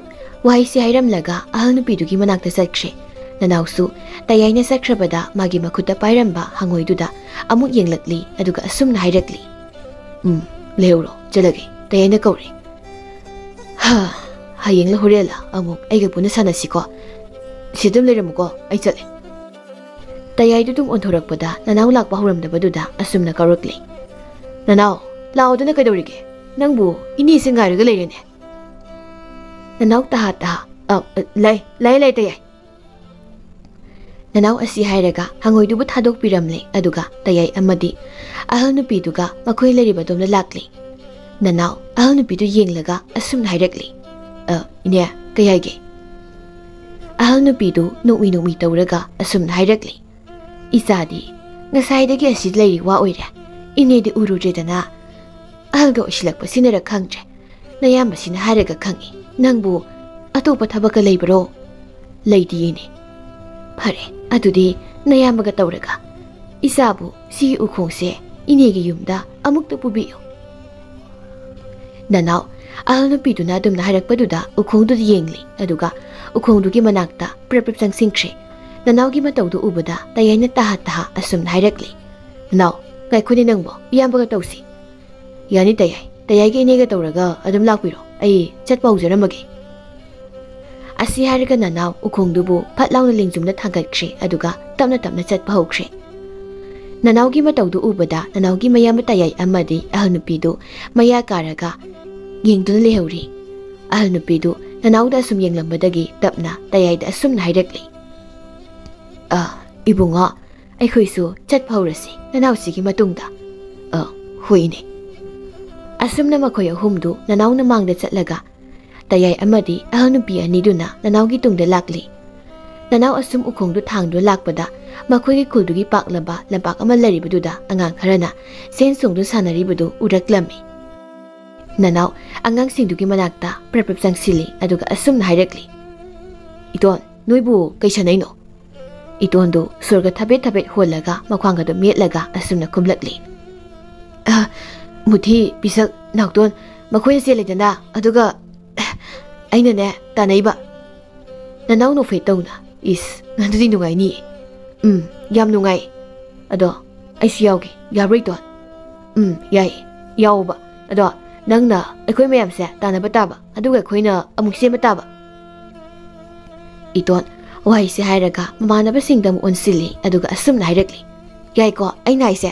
ꯋꯥꯍꯩꯁꯤ ꯍꯥꯏꯔꯝꯂꯒ ꯑꯍꯜ ꯅꯨꯄꯤꯗꯨꯒꯤ ꯃꯅꯥꯛꯇ ꯆꯠꯈ꯭ꯔꯦ꯫ ꯅꯅꯥꯎꯁꯨ ꯇꯌꯥꯏꯅ ꯆꯠꯈ꯭ꯔꯕꯗ ꯃꯥꯒꯤ ꯃꯈꯨꯠꯇ ꯄꯥꯏꯔꯝꯕ ꯍꯪꯉꯣꯏꯗꯨꯗ ꯑꯃꯨꯛ ꯌꯦꯡꯂꯛꯂꯤ, ꯑꯗꯨꯒ ꯑꯁꯨꯝꯅ ꯍꯥꯏꯔꯛꯂꯤ, "ꯎꯝ, ꯂꯩꯍꯧꯔꯣ, ꯆꯠꯂꯒꯦ, ꯇꯌꯥꯏꯅ ꯀꯧꯔꯦ꯫ ꯍꯥ, ꯍꯌꯦꯡꯂ ꯍꯣꯔꯦꯟꯂ ꯑꯃꯨꯛ ꯑꯩꯒ ꯄꯨꯟꯅ ꯁꯥꯟꯅꯁꯤꯀꯣ꯫ ꯁꯤ ꯑꯗꯨꯝ ꯂꯩꯔꯝꯃꯨꯀꯣ, ꯑꯩ ꯆꯠꯂꯦ꯫" ꯇꯌꯥꯏꯗꯨ ꯇꯨꯡ ꯑꯣꯟꯊꯣꯔꯛꯄꯗ ꯅꯅꯥꯎ ꯂꯥꯛꯄ ꯍꯧꯔꯝꯗꯕꯗꯨꯗ ꯑꯁꯨꯝꯅ ꯀꯧꯔꯛꯂꯤ, "ꯅꯅꯥꯎ, ꯂꯥꯛꯑꯣꯗꯅ ꯀꯩꯗꯧꯔꯤꯒꯦ? ꯅꯪꯕꯨ ꯏꯅꯦꯁꯦ ꯉꯥꯏꯔꯒ ꯂꯩꯔꯦꯅꯦ꯫" ꯅꯅꯥꯎ ꯇꯍꯥ ꯇꯍꯥ, "ꯑ, ꯑ, ꯂꯩ, ꯂꯩ, ꯂꯩ, ꯇꯌꯥꯏ꯫" ꯅꯅꯥꯎ ꯑꯁꯤ ꯍꯥꯏꯔꯒ ꯍꯪꯉꯣꯏꯗꯨꯕꯨ ꯊꯥꯗꯣꯛꯄꯤꯔꯝꯂꯦ, ꯑꯗꯨꯒ ꯇꯌꯥꯏ ꯑꯃꯗꯤ ꯑꯍꯜ ꯅꯨꯄꯤꯗꯨꯒ ꯃꯈꯣꯏ ꯂꯩꯔꯤꯕ ꯑꯗꯣꯝꯗ ꯂꯥꯛꯂꯤ꯫ ꯅꯅꯥꯎ ꯑꯍꯜ ꯅꯨꯄꯤꯗꯨ ꯌꯦꯡꯂꯒ ꯑꯁꯨꯝꯅ ꯍꯥꯏꯔꯛꯂꯤ, "ꯑ, ꯏꯅꯦ, ꯀꯩ ꯍꯥꯏꯒꯦ?" ꯑꯍꯜ ꯅꯨꯄꯤꯗꯨ ꯅꯣꯛꯃꯤ ꯅꯣꯛꯃꯤ ꯇꯧꯔꯒ ꯑꯁꯨꯝꯅ ꯍꯥꯏꯔꯛꯂꯤ, "ꯏꯆꯥꯗꯤ ꯉꯁꯥꯏꯗꯒꯤ ꯑꯁꯤ ꯂꯩꯔꯤ ꯋꯥ ꯑꯣꯏꯔꯦ꯫ ꯏꯅꯦꯗꯤ ꯎꯔꯨꯗ꯭ꯔꯦꯗꯅ꯫ ꯑꯍꯜꯒ ꯑꯣꯏꯁꯤꯜꯂꯛꯄꯁꯤꯅꯔ ꯈꯪꯗ꯭ꯔꯦ꯫ ꯅꯌꯥꯝꯕꯁꯤꯅ ꯍꯥꯏꯔꯒ ꯈꯪꯏ꯫ ꯅꯪꯕꯨ ꯑꯇꯣꯞꯄ ꯊꯕꯛꯀ ꯂꯩꯕꯔꯣ?" "ꯂꯩꯇꯤꯌꯦꯅꯦ꯫" "ꯐꯔꯦ, ꯑꯗꯨꯗꯤ ꯅꯌꯥꯝꯕꯒ ꯇꯧꯔꯒ ꯏꯆꯥꯕꯨ ꯁꯤꯒꯤ ꯎꯈꯣꯡꯁꯦ ꯏꯅꯦꯒꯤ ꯌꯨꯝꯗ ꯑꯃꯨꯛꯇ ꯄꯨꯕꯤꯌꯨ꯫" ꯅꯅꯥꯎ ꯑꯍꯜ ꯅꯨꯄꯤꯗꯨꯅ ꯑꯗꯨꯝꯅ ꯍꯥꯏꯔꯛꯄꯗꯨꯗ ꯎꯈꯣꯡꯗꯨꯗ ꯌꯦꯡꯂꯤ, ꯑꯗꯨꯒ ꯎꯈꯣꯡꯗꯨꯒꯤ ꯃꯅꯥꯛꯇ ꯄ꯭ꯔꯞ ꯄ꯭ꯔꯞ ꯆꯪꯁꯤꯟꯈ꯭ꯔꯦ꯫ ꯅꯅꯥꯎꯒꯤ ꯃꯇꯧꯗꯨ ꯎꯕꯗ ꯇꯌꯥꯏꯅ ꯇꯍꯥ ꯇꯍꯥ ꯑꯁꯨꯝꯅ ꯍꯥꯏꯔꯛꯂꯤ, "ꯅꯅꯥꯎ, ꯉꯥꯏꯈꯣꯅꯦ ꯅꯪꯕꯣ, ꯏꯌꯥꯝꯕꯒ ꯇꯧꯁꯤ꯫" "ꯌꯥꯅꯤ ꯇꯌꯥꯏ, ꯇꯌꯥꯏꯒ ꯏꯅꯦꯒ ꯇꯧꯔꯒ ꯑꯗꯨꯝ ꯂꯥꯛꯄꯤꯔꯣ, ꯑꯩ ꯆꯠꯄ ꯍꯧꯖꯔꯝꯃꯒꯦ꯫" ꯑꯁꯤ ꯍꯥꯏꯔꯒ ꯅꯅꯥꯎ ꯎꯈꯣꯡꯗꯨꯕꯨ ꯐꯠ ꯂꯥꯎꯅ ꯂꯦꯡꯖꯨꯝꯅ ꯊꯥꯡꯒꯠꯈ꯭ꯔꯦ, ꯑꯗꯨꯒ ꯇꯞꯅ ꯇꯞꯅ ꯆꯠꯄ ꯍꯧꯈ꯭ꯔꯦ꯫ ꯅꯅꯥꯎꯒꯤ ꯃꯇꯧꯗꯨ ꯎꯕꯗ ꯅꯅꯥꯎꯒꯤ ꯃꯌꯥꯝꯕ ꯇꯌꯥꯏ ꯑꯃꯗꯤ ꯑꯍꯜ ꯅꯨꯄꯤꯗꯨ ꯃꯌꯥ ꯀꯥꯔꯒ ꯌꯦꯡꯗꯨꯅ ꯂꯩꯍꯧꯔꯤ꯫ ꯑꯍꯜ ꯅꯨꯄꯤꯗꯨ ꯅꯅꯥꯎꯗ ꯑꯁꯨꯝ ꯌꯦꯡꯂꯝꯕꯗꯒꯤ ꯇꯞꯅ ꯇꯌꯥꯏꯗ ꯑꯁꯨꯝꯅ ꯍꯥꯏꯔꯛꯂꯤ, "ꯑ, ꯏꯕꯨꯡꯉꯣ, ꯑꯩꯈꯣꯏꯁꯨ ꯆꯠꯄ ꯍꯧꯔꯁꯤ ꯅꯅꯥꯎꯁꯤꯒꯤ ꯃꯇꯨꯡꯗ꯫" "ꯑ, ꯍꯣꯏꯅꯦ꯫" ꯑꯁꯨꯝꯅ ꯃꯈꯣꯏ ꯑꯍꯨꯝꯗꯨ ꯅꯅꯥꯎꯅ ꯃꯥꯡꯗ ꯆꯠꯂꯒ ꯇꯌꯥꯏ ꯑꯃꯗꯤ ꯑꯍꯜ ꯅꯨꯄꯤ ꯑꯅꯤꯗꯨꯅ ꯅꯅꯥꯎꯒꯤ ꯇꯨꯡꯗ ꯂꯥꯛꯂꯤ꯫ ꯅꯅꯥꯎ ꯑꯁꯨꯝ ꯎꯈꯣꯡꯗꯨ ꯊꯥꯡꯗꯨꯅ ꯂꯥꯛꯄꯗ ꯃꯈꯣꯏꯒꯤ ꯈꯨꯜꯗꯨꯒꯤ ꯄꯥꯛꯂꯕ ꯂꯝꯄꯥꯛ ꯑꯃ ꯂꯩꯔꯤꯕꯗꯨꯗ ꯑꯉꯥꯡ ꯈꯔꯅ ꯆꯦꯟ ꯆꯣꯡꯗꯨꯅ ꯁꯥꯟꯅꯔꯤꯕꯗꯨ ꯎꯔꯛꯂꯝꯃꯤ꯫ ꯅꯅꯥꯎ ꯑꯉꯥꯡꯁꯤꯡꯗꯨꯒꯤ ꯃꯅꯥꯛꯇ ꯄ꯭ꯔꯞ ꯄ꯭ꯔꯞ ꯆꯪꯁꯤꯜꯂꯤ, ꯑꯗꯨꯒ ꯑꯁꯨꯝꯅ ꯍꯥꯏꯔꯛꯂꯤ, "ꯏꯇꯣꯟ, ꯅꯣꯏꯕꯨ ꯀꯩ ꯁꯥꯟꯅꯩꯅꯣ?" ꯏꯇꯣꯟꯗꯨ ꯁꯣꯔꯒ ꯊꯕꯦꯠ ꯊꯕꯦꯠ ꯍꯣꯜꯂꯒ ꯃꯈ꯭ꯋꯥꯡꯒꯗꯨ ꯃꯦꯠꯂꯒ ꯑꯁꯨꯝꯅ ꯈꯨꯝꯂꯛꯂꯤ, "ꯑ, ꯃꯨꯊꯤ, ꯄꯤꯁꯛ, ꯅꯥꯎꯇꯣꯟ, ꯃꯈꯣꯏꯅ ꯆꯦꯜꯂꯦꯗꯅ, ꯑꯗꯨꯒ ꯑꯩꯅꯅꯦ ꯇꯥꯟꯅꯩꯕ꯫ ꯅꯅꯥꯎ ꯅꯣꯛꯐꯦꯠ ꯇꯧꯅ꯫ ꯏꯁ, ꯑꯗꯨꯗꯤ ꯅꯨꯡꯉꯥꯏꯅꯤꯌꯦ꯫ ꯎꯝ, ꯌꯥꯝ ꯅꯨꯡꯉꯥꯏ꯫ ꯑꯗꯣ ꯑꯩꯁꯨ ꯌꯥꯎꯒꯦ, ꯌꯥꯕ꯭ꯔꯣ ꯏꯇꯣꯟ? ꯎꯝ, ꯌꯥꯏꯌꯦ, ꯌꯥꯎꯕ꯫ ꯑꯗꯣ ꯅꯪꯅ ꯑꯩꯈꯣꯏ ꯃꯌꯥꯝꯁꯦ ꯇꯥꯟꯅꯕ ꯇꯥꯕ, ꯑꯗꯨꯒ ꯑꯩꯈꯣꯏꯅ ꯑꯃꯨꯛ ꯆꯦꯟꯕ ꯇꯥꯕ꯫ ꯏꯇꯣꯟ ꯋꯥꯍꯩꯁꯦ ꯍꯥꯏꯔꯒ ꯃꯃꯥꯟꯅꯕꯁꯤꯡꯗ ꯑꯃꯨꯛ ꯑꯣꯟꯁꯤꯜꯂꯤ, ꯑꯗꯨꯒ ꯑꯁꯨꯝꯅ ꯍꯥꯏꯔꯛꯂꯤ, ꯌꯥꯏꯀꯣ ꯑꯩꯅ ꯍꯥꯏꯁꯦ?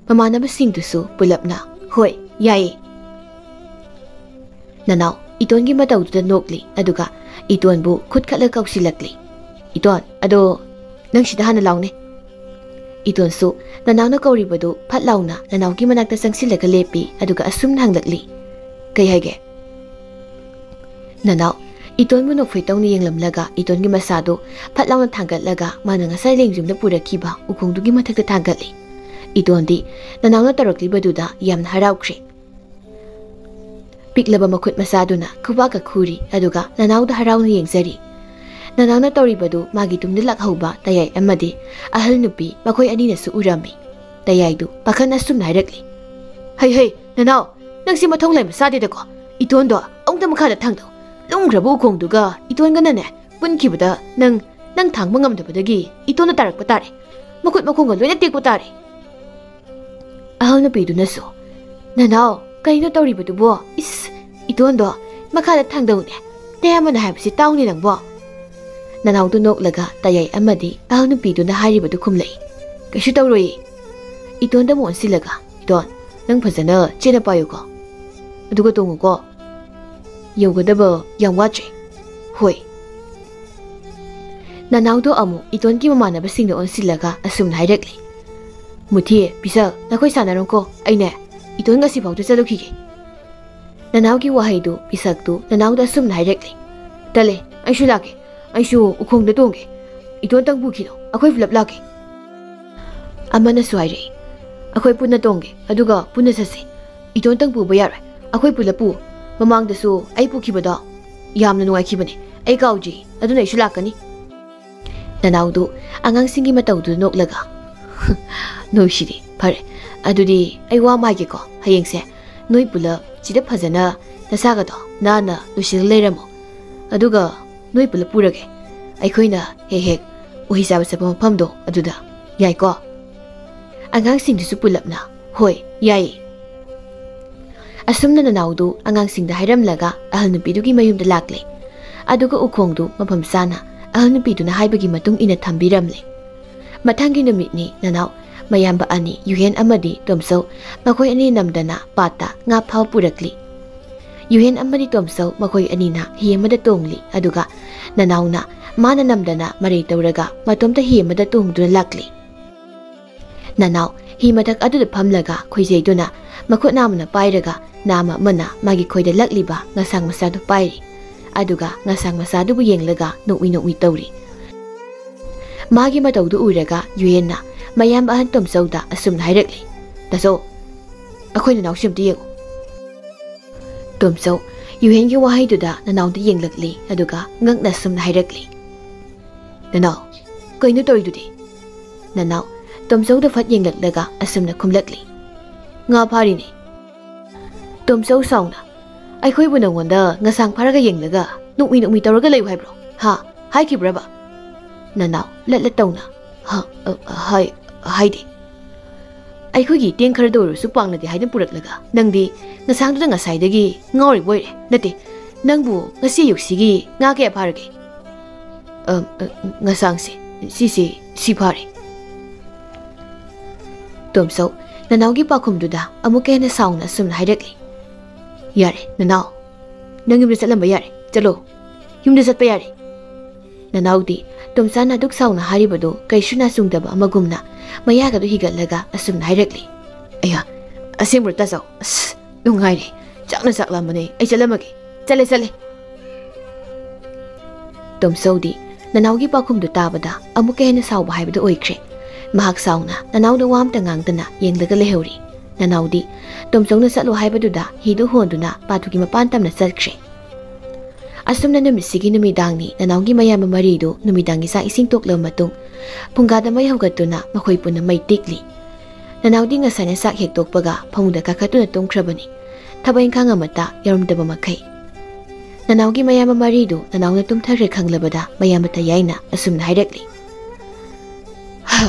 ꯃꯃꯥꯟꯅꯕꯁꯤꯡꯗꯨꯁꯨ ꯄꯨꯂꯞꯅ ꯍꯣꯏ, ꯌꯥꯏꯌꯦ꯫ ꯅꯅꯥꯎ ꯏꯇꯣꯟꯒꯤ ꯃꯇꯧꯗꯨꯗ ꯅꯣꯛꯂꯤ, ꯑꯗꯨꯒ ꯏꯇꯣꯟꯕꯨ ꯈꯨꯠ ꯈꯠꯂ ꯀꯧꯁꯤꯜꯂꯛꯂꯤ꯫ ꯏꯇꯣꯟ, ꯑꯗꯣ ꯅꯪ ꯁꯤꯗ ꯍꯥꯟꯅ ꯂꯥꯎꯅꯦ꯫ ꯏꯇꯣꯟꯁꯨ ꯅꯅꯥꯎꯅ ꯀꯧꯔꯤꯕꯗꯨ ꯐꯠ ꯂꯥꯎꯅ ꯅꯅꯥꯎꯒꯤ ꯃꯅꯥꯛꯇ ꯆꯪꯁꯤꯜꯂꯒ ꯂꯦꯞꯄꯤ, ꯑꯗꯨꯒ ꯑꯁꯨꯝꯅ ꯍꯪꯂꯛꯂꯤ, ꯀꯩ ꯍꯥꯏꯒꯦ? ꯅꯅꯥꯎ ꯏꯇꯣꯟꯕꯨ ꯅꯣꯛꯐꯦꯠ ꯇꯧꯅ ꯌꯦꯡꯂꯝꯂꯒ ꯏꯇꯣꯟꯒꯤ ꯃꯁꯥꯗꯨ ꯐꯠ ꯂꯥꯎꯅ ꯊꯥꯡꯒꯠꯂꯒ ꯃꯥꯅ ꯉꯁꯥꯏ ꯂꯦꯡꯖꯨꯝꯗ ꯄꯨꯔꯛꯈꯤꯕ ꯎꯈꯣꯡꯗꯨꯒꯤ ꯃꯊꯛꯇ ꯊꯥꯡꯒꯠꯂꯤ꯫ ꯏꯇꯣꯟꯗꯤ ꯅꯅꯥꯎꯅ ꯇꯧꯔꯛꯂꯤꯕꯗꯨꯗ ꯌꯥꯝꯅ ꯍꯔꯥꯎꯈ꯭ꯔꯦ꯫ ꯄꯤꯛꯂꯕ ꯃꯈꯨꯠ ꯃꯆꯥꯗꯨꯅ ꯈꯨꯕꯥꯛꯀ ꯈꯨꯔꯤ, ꯑꯗꯨꯒ ꯅꯅꯥꯎꯗ ꯍꯔꯥꯎꯅ ꯌꯦꯡꯖꯔꯤ꯫ ꯅꯅꯥꯎꯅ ꯇꯧꯔꯤꯕꯗꯨ ꯃꯥꯒꯤ ꯇꯨꯡꯗ ꯂꯥꯛꯍꯧꯕ ꯇꯌꯥꯏ ꯑꯃꯗꯤ ꯑꯍꯜ ꯅꯨꯄꯤ ꯃꯈꯣꯏ ꯑꯅꯤꯅꯁꯨ ꯎꯔꯝꯃꯤ꯫ ꯇꯌꯥꯏꯗꯨ ꯄꯥꯈꯠꯅ ꯑꯁꯨꯝꯅ ꯍꯥꯏꯔꯛꯂꯤ, ꯍꯩ ꯍꯩ, ꯅꯅꯥꯎ, ꯅꯪꯁꯤ ꯃꯊꯧ ꯂꯩꯕ ꯆꯥꯗꯦꯗꯀꯣ꯫ ꯏꯇꯣꯟꯗꯣ ꯑꯃꯨꯛꯇ ꯃꯈꯥꯗ ꯊꯥꯡꯗꯧ꯫ ꯂꯨꯝꯈ꯭ꯔꯕ ꯎꯈꯣꯡꯗꯨꯒ ꯏꯇꯣꯟꯒꯅꯅꯦ ꯄꯨꯟꯈꯤꯕꯗꯒꯤ ꯅꯪ, ꯅꯪ ꯊꯥꯡꯕ ꯉꯝꯗꯕꯗꯒꯤ ꯏꯇꯣꯟꯗ ꯇꯥꯔꯛꯄ ꯇꯥꯔꯦ꯫ ꯃꯈꯨꯠ ꯃꯈꯣꯡꯒ ꯂꯣꯏꯅ ꯇꯦꯛꯄ ꯇꯥꯔꯦ꯫ ꯑꯍꯜ ꯅꯨꯄꯤꯗꯨꯅꯁꯨ, ꯅꯅꯥꯎ, ꯀꯩꯅꯣ ꯇꯧꯔꯤꯕꯗꯨꯕꯣ? ꯏꯁ, ꯏꯇꯣꯟꯗꯣ ꯃꯈꯥꯗ ꯊꯥꯡꯗꯧꯅꯦ꯫ ꯅꯌꯥꯝꯕꯅ ꯍꯥꯏꯕꯁꯤ ꯇꯥꯎꯅꯦ ꯅꯪꯕꯣ꯫ ꯅꯅꯥꯎꯗꯨ ꯅꯣꯛꯂꯒ ꯇꯌꯥꯏ ꯑꯃꯗꯤ ꯑꯍꯜ ꯅꯨꯄꯤꯗꯨꯅ ꯍꯥꯏꯔꯤꯕꯗꯨ ꯈꯨꯝꯂꯛꯏ, ꯀꯩꯁꯨ ꯇꯧꯔꯣꯏꯌꯦ꯫ ꯏꯇꯣꯟꯗ ꯑꯃꯨꯛ ꯑꯣꯟꯁꯤꯜꯂꯒ, ꯏꯇꯣꯟ, ꯅꯪ ꯐꯖꯅ ꯆꯦꯠꯅ ꯄꯥꯏꯌꯨꯀꯣ, ꯑꯗꯨꯒ ꯇꯣꯡꯉꯨꯀꯣ꯫ ꯌꯧꯒꯗꯕ ꯌꯥꯝ ꯋꯥꯠꯇ꯭ꯔꯦ꯫ ꯍꯣꯏ꯫ ꯅꯅꯥꯎꯗꯣ ꯑꯃꯨꯛ ꯏꯇꯣꯟꯒꯤ ꯃꯃꯥꯟꯅꯕꯁꯤꯡꯗ ꯑꯣꯟꯁꯤꯜꯂꯒ ꯑꯁꯨꯝꯅ ꯍꯥꯏꯔꯛꯂꯤ, ꯃꯨꯊꯤ, ꯄꯤꯁꯛ, ꯅꯈꯣꯏ ꯁꯥꯟꯅꯔꯣꯀꯣ, ꯑꯩꯅꯦ ꯏꯇꯣꯟ ꯉꯁꯤꯐꯥꯎꯗ ꯆꯠꯂꯨꯈꯤꯒꯦ꯫ ꯅꯅꯥꯎꯒꯤ ꯋꯥꯍꯩꯗꯨ ꯄꯤꯁꯛꯇꯨ ꯅꯅꯥꯎꯗ ꯑꯁꯨꯝꯅ ꯍꯥꯏꯔꯛꯂꯤ, ꯇꯜꯂꯦ, ꯑꯩꯁꯨ ꯂꯥꯛꯀꯦ, ꯑꯩꯁꯨ ꯎꯈꯣꯡꯗ ꯇꯣꯡꯒꯦ, ꯏꯇꯣꯟꯇꯪ ꯄꯨꯈꯤꯅꯣ, ꯑꯩꯈꯣꯏ ꯄꯨꯂꯞ ꯂꯥꯛꯀꯦ꯫ ꯑꯃꯅꯁꯨ ꯍꯥꯏꯔꯛꯏ, ꯑꯩꯈꯣꯏ ꯄꯨꯟꯅ ꯇꯣꯡꯒꯦ, ꯑꯗꯨꯒ ꯄꯨꯟꯅ ꯆꯠꯁꯤ꯫ ꯏꯇꯣꯟꯇꯪ ꯄꯨꯕ ꯌꯥꯔꯣꯏ, ꯑꯩꯈꯣꯏ ꯄꯨꯂꯞ ꯄꯨ꯫ ꯃꯃꯥꯡꯗꯁꯨ ꯑꯩ ꯄꯨꯈꯤꯕꯗꯣ ꯌꯥꯝꯅ ꯅꯨꯡꯉꯥꯏꯈꯤꯕꯅꯦ, ꯑꯩ ꯀꯥꯎꯗ꯭ꯔꯤ, ꯑꯗꯨꯅ ꯑꯩꯁꯨ ꯂꯥꯛꯀꯅꯤ꯫ ꯅꯅꯥꯎꯗꯨ ꯑꯉꯥꯡꯁꯤꯡꯒꯤ ꯃꯇꯧꯗꯨ ꯅꯣꯛꯂꯒ, ꯅꯣꯏꯁꯤꯗꯤ, ꯐꯔꯦ, ꯑꯗꯨꯗꯤ ꯑꯩ ꯋꯥ ꯑꯃ ꯍꯥꯏꯒꯦꯀꯣ, ꯍꯌꯦꯡꯁꯦ ꯅꯣꯏ ꯄꯨꯂꯞ ꯁꯤꯗ ꯐꯖꯅ ꯅꯁꯥꯒꯗꯣ ꯅꯥꯟꯅ ꯂꯣꯏꯁꯤꯜꯂ ꯂꯩꯔꯝꯃꯣ꯫ ꯑꯗꯨꯒ ꯅꯣꯏ ꯄꯨꯂꯞ ꯄꯨꯔꯒꯦ꯫ ꯑꯩꯈꯣꯏꯅ ꯍꯦꯛ ꯍꯦꯛ ꯎꯍꯩ ꯆꯥꯕ ꯆꯠꯄ ꯃꯐꯝꯗꯣ ꯑꯗꯨꯗ꯫ ꯌꯥꯏꯀꯣ?" ꯑꯉꯥꯡꯁꯤꯡꯗꯨꯁꯨ ꯄꯨꯂꯞꯅ, "ꯍꯣꯏ, ꯌꯥꯏꯌꯦ"꯫ ꯑꯁꯨꯝꯅ ꯅꯅꯥꯎꯗꯨ ꯑꯉꯥꯡꯁꯤꯡꯗ ꯍꯥꯏꯔꯝꯂꯒ ꯑꯍꯜ ꯅꯨꯄꯤꯗꯨꯒꯤ ꯃꯌꯨꯝꯗ ꯂꯥꯛꯂꯦ꯫ ꯑꯗꯨꯒ ꯎꯈꯣꯡꯗꯨ ꯃꯐꯝ ꯆꯥꯅ ꯑꯍꯜ ꯅꯨꯄꯤꯗꯨꯅ ꯍꯥꯏꯕꯒꯤ ꯃꯇꯨꯡ ꯏꯟꯅ ꯊꯝꯕꯤꯔꯝꯂꯦ꯫ ꯃꯊꯪꯒꯤ ꯅꯨꯃꯤꯠꯅꯤ ꯅꯅꯥꯎ ꯃꯌꯥꯝꯕ ꯑꯅꯤ ꯌꯨꯍꯦꯟ ꯑꯃꯗꯤ ꯇꯣꯝꯆꯧ ꯃꯈꯣꯏ ꯑꯅꯤ ꯅꯝꯗꯅ ꯄꯥꯠꯇ ꯉꯥ ꯐꯥꯕ ꯄꯨꯔꯛꯂꯤ꯫ ꯌꯨꯍꯦꯟ ꯑꯃꯗꯤ ꯇꯣꯝꯆꯧ ꯃꯈꯣꯏ ꯑꯅꯤꯅ ꯍꯤ ꯑꯃꯗ ꯇꯣꯡꯂꯤ, ꯑꯗꯨꯒ ꯅꯅꯥꯎꯅ ꯃꯥꯅ ꯅꯝꯗꯅ ꯃꯔꯩ ꯇꯧꯔꯒ ꯃꯇꯣꯝꯇ ꯍꯤ ꯑꯃꯗ ꯇꯣꯡꯗꯨꯅ ꯂꯥꯛꯂꯤ꯫ ꯅꯅꯥꯎ ꯍꯤ ꯃꯊꯛ ꯑꯗꯨꯗ ꯐꯝꯂꯒ ꯈꯣꯏꯖꯩꯗꯨꯅ ꯃꯈꯨꯠ ꯅꯥꯝꯃꯅ ꯄꯥꯏꯔꯒ ꯅꯥꯝꯃ ꯑꯃꯅ ꯃꯥꯒꯤ ꯈꯣꯏꯗ ꯂꯛꯂꯤꯕ ꯉꯁꯥꯡ ꯃꯆꯥꯗꯨ ꯄꯥꯏꯔꯤ꯫ ꯑꯗꯨꯒ ꯉꯁꯥꯡ ꯃꯆꯥꯗꯨꯕꯨ ꯌꯦꯡꯂꯒ ꯅꯣꯛꯃꯤ ꯅꯣꯛꯃꯤ ꯇꯧꯔꯤ꯫ ꯃꯥꯒꯤ ꯃꯇꯧꯗꯨ ꯎꯔꯒ ꯌꯨꯍꯦꯟꯅ ꯃꯌꯥꯝ ꯑꯍꯟ ꯇꯣꯝꯆꯧꯗ ꯑꯁꯨꯝꯅ ꯍꯥꯏꯔꯛꯂꯤ, "ꯇꯥꯆꯧ, ꯑꯩꯈꯣꯏ ꯅꯅꯥꯎꯁꯤ ꯑꯝꯇ ꯌꯦꯡꯉꯨ"꯫ ꯇꯣꯝꯆꯧ ꯌꯨꯍꯦꯟꯒꯤ ꯋꯥꯍꯩꯗꯨꯗ ꯅꯅꯥꯎꯗ ꯌꯦꯡꯂꯛꯂꯤ, ꯑꯗꯨꯒ ꯉꯛꯅ ꯑꯁꯨꯝꯅ ꯍꯥꯏꯔꯛꯂꯤ, "ꯅꯅꯥꯎ, ꯀꯩꯅꯣ ꯇꯧꯔꯤꯗꯨꯗꯤ?" ꯅꯅꯥꯎ ꯇꯣꯝꯆꯧꯗ ꯐꯠ ꯌꯦꯡꯂꯛꯂꯒ ꯑꯁꯨꯝꯅ ꯈꯨꯝꯂꯛꯂꯤ, "ꯉꯥ ꯐꯥꯔꯤꯅꯦ"꯫ ꯇꯣꯝꯆꯧ ꯁꯥꯎꯅ, "ꯑꯩꯈꯣꯏꯕꯨ ꯅꯪꯉꯣꯟꯗ ꯉꯁꯥꯡ ꯐꯥꯔꯒ ꯌꯦꯡꯂꯒ ꯅꯣꯛꯃꯤ ꯅꯣꯛꯃꯤ ꯇꯧꯔꯒ ꯂꯩꯌꯨ ꯍꯥꯏꯕ꯭ꯔꯣ? ꯍꯥ? ꯍꯥꯏꯈꯤꯕ꯭ꯔꯕ?" ꯅꯅꯥꯎ ꯂꯠ ꯂꯠ ꯇꯧꯅ, "ꯍꯥ, ꯑ, ꯍꯥꯏ-, ꯍꯥꯏꯗꯦ꯫ ꯑꯩꯈꯣꯏꯒꯤ ꯇꯦꯡ ꯈꯔꯗ ꯑꯣꯏꯔꯁꯨ ꯄꯥꯡꯂꯗꯤ ꯍꯥꯏꯗꯨꯅ ꯄꯨꯔꯛꯂꯒ ꯅꯪꯗꯤ ꯉꯁꯥꯡꯗꯨꯗ ꯉꯁꯥꯏꯗꯒꯤ ꯉꯥꯎꯔꯤꯕ ꯑꯣꯏꯔꯦ꯫ ꯅꯠꯇꯦ, ꯅꯪꯕꯨ ꯉꯁꯤ ꯑꯌꯨꯛꯁꯤꯒꯤ ꯉꯥ ꯀꯌꯥ ꯐꯥꯔꯒꯦ?" "ꯑ, ꯑ, ꯉꯁꯥꯡꯁꯦ, ꯁꯤꯁꯦ, ꯁꯤ ꯐꯥꯔꯦ"꯫ ꯇꯣꯝꯆꯧ ꯅꯅꯥꯎꯒꯤ ꯄꯥꯎꯈꯨꯝꯗꯨꯗ ꯑꯃꯨꯛꯀ ꯍꯦꯟꯅ ꯁꯥꯎꯅ ꯑꯁꯨꯝꯅ ꯍꯥꯏꯔꯛꯂꯤ, "ꯌꯥꯔꯦ, ꯅꯅꯥꯎ, ꯅꯪ ꯌꯨꯝꯗ ꯆꯠꯂꯝꯕ ꯌꯥꯔꯦ꯫ ꯆꯠꯂꯣ, ꯌꯨꯝꯗ ꯆꯠꯄ ꯌꯥꯔꯦ"꯫ ꯅꯅꯥꯎꯗꯤ ꯇꯣꯝꯆꯧꯅ ꯑꯗꯨꯛ ꯁꯥꯎꯅ ꯍꯥꯏꯔꯤꯕꯗꯨ ꯀꯩꯁꯨ ꯅꯥ ꯆꯨꯡꯗꯕ ꯑꯃꯒꯨꯝꯅ ꯃꯌꯥꯒꯗꯨ ꯍꯤꯒꯠꯂꯒ ꯑꯁꯨꯝꯅ ꯍꯥꯏꯔꯛꯂꯤ, "ꯑꯌꯥ, ꯑꯁꯦꯡꯕ꯭ꯔꯣ ꯇꯥꯆꯧ? ꯑꯁ, ꯅꯨꯡꯉꯥꯏꯔꯦ꯫ ꯆꯥꯛꯅ ꯆꯥꯛ ꯂꯥꯝꯕꯅꯦ꯫ ꯑꯩ ꯆꯠꯂꯝꯃꯒꯦ꯫ ꯆꯠꯂꯦ, ꯆꯠꯂꯦ"꯫ ꯇꯣꯝꯆꯧꯗꯤ ꯅꯅꯥꯎꯒꯤ ꯄꯥꯎꯈꯨꯝꯗꯨ ꯇꯥꯕꯗ ꯑꯃꯨꯛꯀ ꯍꯦꯟꯅ ꯁꯥꯎꯕ ꯍꯥꯏꯕꯗꯨ ꯑꯣꯏꯈ꯭ꯔꯦ꯫ ꯃꯍꯥꯛ ꯁꯥꯎꯅ ꯅꯅꯥꯎꯗ ꯋꯥ ꯑꯃꯇ ꯉꯥꯡꯗꯅ ꯌꯦꯡꯂꯒ ꯂꯩꯍꯧꯔꯤ꯫ ꯅꯅꯥꯎꯗꯤ ꯇꯣꯝꯆꯧꯅ ꯆꯠꯂꯣ ꯍꯥꯏꯕꯗꯨꯗ ꯍꯤꯗꯨ ꯍꯣꯟꯗꯨꯅ ꯄꯥꯠꯇꯨꯒꯤ ꯃꯄꯥꯟ ꯇꯝꯅ ꯆꯠꯈ꯭ꯔꯦ꯫ ꯑꯁꯨꯝꯅ ꯅꯨꯃꯤꯠꯁꯤꯒꯤ ꯅꯨꯃꯤꯗꯥꯡꯅꯤ꯫ ꯅꯅꯥꯎꯒꯤ ꯃꯌꯥꯝꯕ ꯃꯔꯤꯗꯨ ꯅꯨꯃꯤꯗꯥꯡꯒꯤ ꯆꯥꯛ ꯏꯁꯤꯡ ꯇꯣꯛꯂꯕ ꯃꯇꯨꯡ ꯐꯨꯡꯒꯥꯗ ꯃꯩ ꯍꯧꯒꯠꯇꯨꯅ ꯃꯈꯣꯏ ꯄꯨꯟꯅ ꯃꯩ ꯇꯤꯛꯂꯤ꯫ ꯅꯅꯥꯎꯗꯤ ꯉꯁꯥꯏꯅ ꯆꯥꯛ ꯍꯦꯛ ꯇꯣꯛꯄꯒ ꯐꯃꯨꯡꯗ ꯀꯥꯈꯠꯇꯨꯅ ꯇꯨꯝꯈ꯭ꯔꯕꯅꯤ꯫ ꯊꯕꯛ ꯏꯪꯈꯥꯡ ꯑꯃꯠꯇ ꯌꯥꯎꯔꯝꯗꯕ ꯃꯈꯩ꯫ ꯅꯅꯥꯎꯒꯤ ꯃꯌꯥꯝꯕ ꯃꯔꯤꯗꯨ ꯅꯅꯥꯎꯅ ꯇꯨꯝꯊꯈ꯭ꯔꯦ ꯈꯪꯂꯕꯗ ꯃꯌꯥꯝꯕ ꯇꯌꯥꯏꯅ ꯑꯁꯨꯝꯅ ꯍꯥꯏꯔꯛꯂꯤ꯫ "ꯍꯥ,